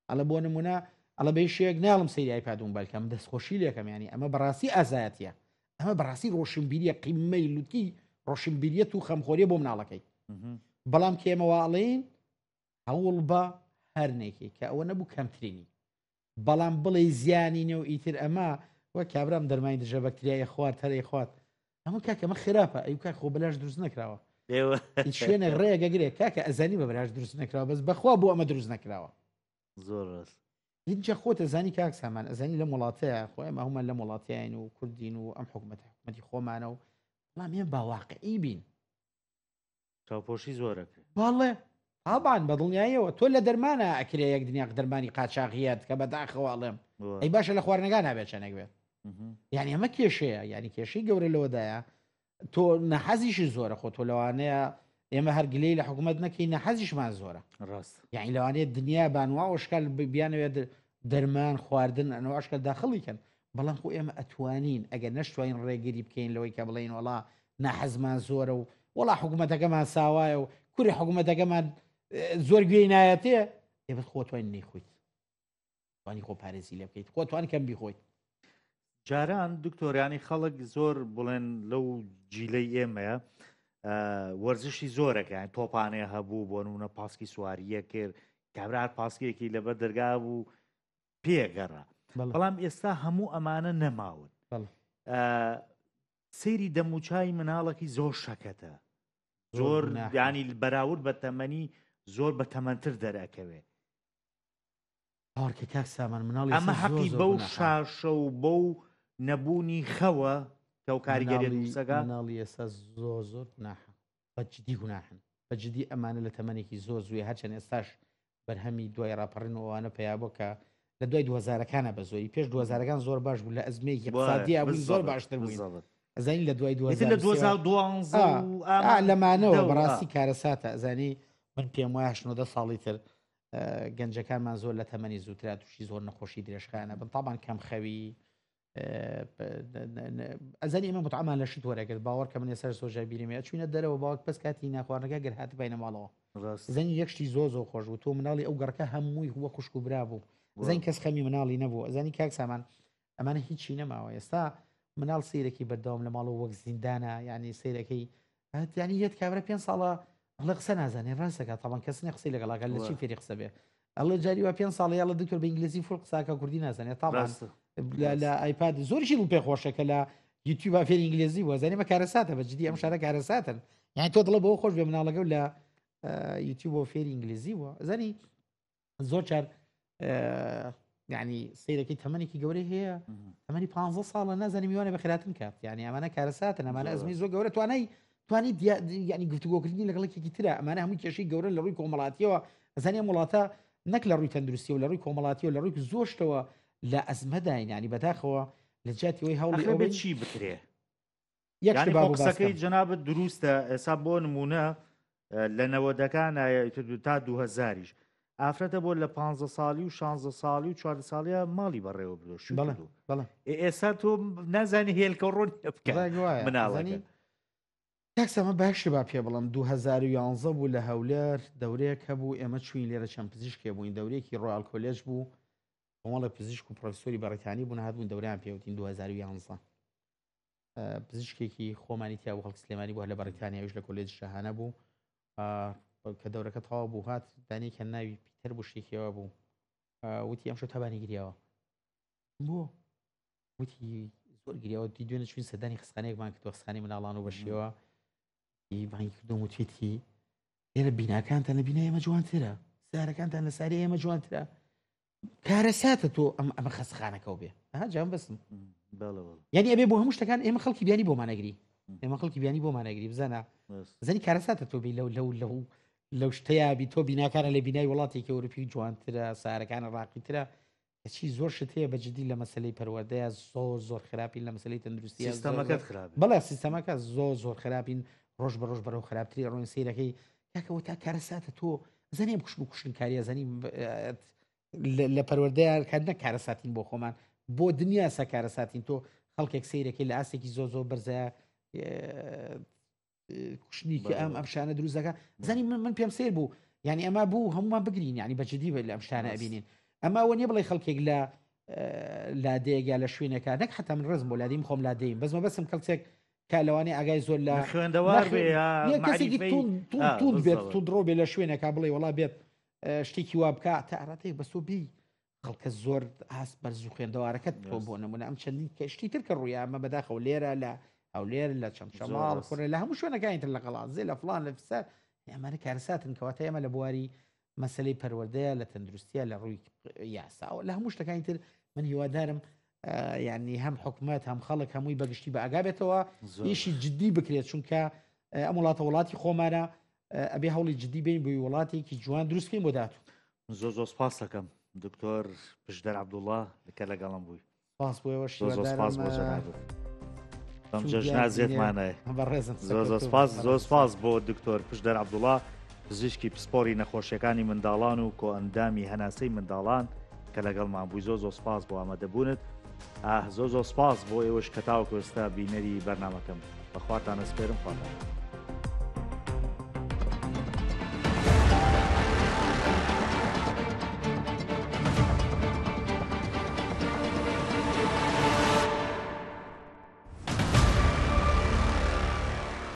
ئەڵە بۆ نمونە ئەڵە بە شێک ناڵم سەیری ئایپاد و مۆبایل دەستخۆشی لێکەم ینی ئەمە بەڕاستی ئازایەتیە ئەمە بەڕاستی ڕۆشنبیریە قیمەی لوتکی ڕۆشنبیریەت و خەمخۆریە بۆ مناڵەکەی بەڵام کێمەواڵین هەوڵ بە هەر نێکی کە ئەوە نەبوو کەمترینی بەڵام بڵێ زیانی نێو ئیتر ئەمە وە کابرام دەرمانی دژە بەکتریای خوارد هەرەی خوارد ئەمە کاکە ئەمە خراپە ئەی کاک خۆ بەلاش دروست نەکراوە هیچ شوێنێک ڕێگە گرێ کاکە ئەزانی بە بەلاش دروست نەکراوە بەس بەخوا بۆ ئەمە دروست نەکراوە زۆر ڕاست هیچ خۆتە زانی کاک سامان ئەزانی لەم وڵاتەیە خۆ ئێمە هەموومان لەم وڵاتەیەین و کوردین و ئەم حکوومەتە حکوومەتی خۆمانە و بەڵام ئێمە با واقعی بین چاوپۆشی زۆرەکە بەڵێ تابان بە دڵنیاییەوە تۆ لە دەرمانە ئەکرێ یەک دنیا دەرمانی قاچاغیەت کە بەداخەوە ئەڵێم ئەی باشە لە خواردنەکان نابێت چەندێک بێت یعنی ئەمە کێشەیە یعنی کێشەی گەورە لەوەدایە تۆ نەحەزیشی زۆرە خۆ تۆ لەوانەیە ئێمە هەر گلەی لە حکوومەت نەکەی نەحەزیشمان زۆرە ڕاست یعنی لەوانەیە دنیا بانوا ئۆشکال بیانەوێت دەرمان خواردن ئەنواشکە داخڵی کەن بەڵام خۆ ئێمە ئەتوانین ئەگەر نەشتوانین ڕێگری بکەین لەوەی کە بڵێین وەڵا ناحەزمان زۆرە و وەڵا حکوومەتەکەمان ساوایە و کوری حکوومەتەکەمان زۆر گوێی نایەتێ ئێ بەس خۆ توانین نەیخۆیت توانی خۆ پارێزی لێ بکەیت خۆ توان کەم بیخۆیت. جاران دکتۆریانی خەڵک زۆر بڵێن لەو جیلەی ئێمەیە وەرزشی زۆرەکە یان تۆپانێ هەبوو بۆ نمونە پاسکی سواریە کرد کابرا پاسکێکی لەبەر دەرگا بوو پێگەڕا بەڵام ئێستا هەموو ئەمانە نەماون سەیری دەموچای مناڵەکی زۆر شەکەتە زۆر ینی بەراورد بە تەمەنی زۆر بە تەمەنتر دەرەکەوێ پارکە کاک سامان مناڵی ئەمە حەقی بەو شاشە و بەو نەبوونی خەوە کە و کاریگەری دروستەکە مناڵی ئێستا زۆر زۆر گوناحە بە جدی گوناحن بە جدی ئەمانە لە تەمەنێکی زۆر زووی هەرچەند ئێستاش بەرهەمی دوای ڕاپەڕین و ئەوانە پەیا بووە کە لە دوای دوهەزارەکانە بە زۆری پێش دوهەزارەکان زۆر باش بوو لە ئەزمەیەکی اقتصادیە بووین زۆر باشتر بووین ئەزانی لە دوای لە 2012 لەمانەوە بەڕاستی کارەساتە ئەزانی من پێم وایە 90 ساڵی تر گەنجەکانمان زۆر لە تەمەنی زووترا تووشی زۆر نەخۆشی درێژخایەنە بن تاوان کەم خەوی ئەزانی ئێمە متعمان لە شت وەرەگرت باوەڕ کە من ێسەر زۆر بیرمێ چوینە دەرەوە باوک بەس کاتی ناخواردنەکە گەر هاتبینە ماڵەوە زەنی یەک شتی زۆر زۆر خۆش بوو تۆ مناڵی ئەو گەڕەکە هەمووی وە خوشک و برا بوو زەین کەس خەمی مناڵی نەبوو ئەزانی کاک سامان ئەمانە هیچی نەماوە ئێستا. مناڵ سیرەکی بەردەوام لە ماڵەوە وەک زیندانە یعنی سیرەکەی ینی یەت کابرا پێ ساڵە ئەڵێ قسە نازانێ ڕاستەکە تاوان کەس نیە قسەی لەگەڵاکە لە چی فێری قسە بێ ئەڵێ جاری وا پێ ساڵی ئەڵێ دکتۆر بە ئینگلیزی فول قساکە کوردی نازانێ تاوان لە ئایپاد زۆرشی دڵ پێ خۆشە کە لە یوتیوب فێری ئینگلیزی بووە زانانی بە کارەساتە بە جدی ئەم شارە کارەساتن یان تۆ دڵە بۆ خۆش بێ مناڵەکە لە یوتیوب بۆ فێری ئینگلیزی بووە زانی زۆر جار یعنی سیرەکەی تەمەێکی گەورەی هەیە تەمەنی پ ساڵە نازانی میوانە بەخێراتن کات یعنی ئەمانە کارەساتن ئەمانە ئەزمی زۆر گەورە توانای توانی ینی گفتوگۆکردنی لەگەڵ یەکێکی ترە ئەمانە هەموو کێشەی گەورە لە ڕووی کۆمەڵاتیەوە ئەزانی ئەم وڵاتە نەک لە ڕووی تەندروستی و لە ڕووی کۆمەڵاتی و لە ڕووی زۆر شتەوە لە ئەزمەداین ینی بەداخەوە لە جیاتی ئەوەی هەوڵی ئەوە چی بکرێ یەک قسەکەی جەنابت دروستە ئێسا بۆ نمونە لە نەوەدەکان تا دوهزاریش ئافرەتە بۆ لە پ ساڵی و 16 ساڵی و 4 ساڵە ماڵی بەڕێوە برۆ ئێستا تۆ نازانی هێلکە ڕۆن بکە مناڵەکە تاکسەمە باشی با پێ بڵم 2011 بوو لە هەولێر دەورەیەک هەبوو ئێمە چوین لێرە چەند پزیشکێ بووین دەورێکی ڕۆیال کۆلێج بوو کۆمەڵە پزیشک و پرۆفسۆری بەڕیتانی بوون هاتبوون دەوریان پێوتین 2011 پزیشکێکی خۆمانی تیا بوو خەڵکی سلێمانی بوو لە بەڕیتانیا ئەویش لە کۆلێج شاهانە بوو کە دەورەکە تەواو بوو هات دانێکیان ناوی پیتەر بوو شتێکیەوە بوو وتی ئەمشەو تابانی گریاوە بۆ وتی زۆر گریاوە دی دوێنێ چوین سەردانی خستخانەیەکمان کردووە خستخانەی مناڵان و بەشیەوە بانگی کردوم وتیتی لێرە بیناکانتان لە بینای ئێمە جوانترە سارەکانتان لە ساری ئێمە جوانترە کارەساتە تۆ ئەم ئەمە خەستخانەکەەوە بێ ها جام بەسم یعنی ئەبێ بۆ هەموو شتەکان ئێمە خەڵکی بیانی بۆمانەگری ئێمە خەڵکی بیانی بۆمانەگری بزانە زەنی کارەساتە تۆ بی لەو لەو لەو لەو شتەیابی تۆ بیناکانە لە بینای وڵاتێکی ئەوروپی جوانترە سارەکانە ڕاقیترە کەچی زۆر شت هەیە بە جدی لە مەسلەی پەروەردەیە زۆر زۆر خراپین لە مەسلەی تەندروستی سیستەمەکەت خراپ بەڵێ سیستەمەکە زۆر زۆر خراپین ڕۆژ بە ڕۆژ بەرەو خراپتری ڕۆین سیرەکەی کاکەوە تا کارەساتە تۆ زانی ئەم کوشتن و کوشتنکاریە زانی لە پەروەردەیە کات نە کارەساتین بۆ خۆمان بۆ دنیا سە کارەساتین تۆ خەڵکێک سیرەکەی لە ئاستێکی زۆر زۆر بەرزە کوشتنی ئەم ئەم شانە دروست دەکات زانی من من پێم سیر بوو یعنی ئەمە بوو هەمومان بگرین یعنی بە جدی لە ئەم شتانە ئەبینین ئەمە ئەوە نیە بڵێ خەڵکێک لە لادێک یا لە شوێنێکە نەک حتا من ڕزم بۆ لادیم خۆم لادێیم بەس مەبەستم کەڵکێک کە لەوانەیە ئاگای زۆر لە خوێندەوار بێ کەسێکی توند بێت توندڕۆ بێ لە شوێنێکا بڵێ وڵا بێت شتێکی وا بکە تا ئاراتێک بەسۆ بی خەڵکە زۆر ئاست بەرز و خوێندەوارەکەت تۆ بۆ نمونە ئەم چەندین کەشتی تر کە ڕوویا ئەمە بەداخەوە لێرە لە هەولێر لە چەمچەماڵ کوڕێ لە هەموو شوێنەکانی تر لە قەڵادزێ لە فلان لە فسار ئەمانە کارەساتن کەواتە ئێمە لە بواری مەسلەی پەروەردەیە لە تەندروستیە لە ڕووی یاساوە لە هەموو شتەکانی تر من هیوادارم یعنی هەم حکومت هەم خەڵک هەمووی بەگشتی بە ئاگا بێتەوە ئیشی جددی بکرێت چونکە ئەم وڵاتە وڵاتی خۆمانە ئەبێ هەوڵی جددی بین بۆی وڵاتێکی جوان دروستکەین بۆ داهاتوو. زۆر زۆر سپاس دەکەم دکتۆر پشدەر عەبدوڵا کە لەگەڵم بووی. سپاس بۆ ئێوەش زۆر زۆر سپاس بۆ هیوادارم جەنابت. بەم جەژنە سوودیان ئازیەتمانای. بەڕێزم زۆر زۆر سەرکەوتوو بن سپاس زۆر بەڕێزم. سپاس بۆ دکتۆر پشدەر عەبدوڵا پزیشکی پسپۆری نەخۆشیەکانی منداڵان و کۆئەندامی هەناسەی منداڵان کە لەگەڵمان بووی زۆر زۆر سپاس بۆ ئامادەبوونت. ئاه زۆر زۆر سپاس بۆ ئێوەش کە تاوەکو ئێستا بینەری بەرنامەکەم بوون. بە خواتان ئەسپێرم خواتان لەگەڵ.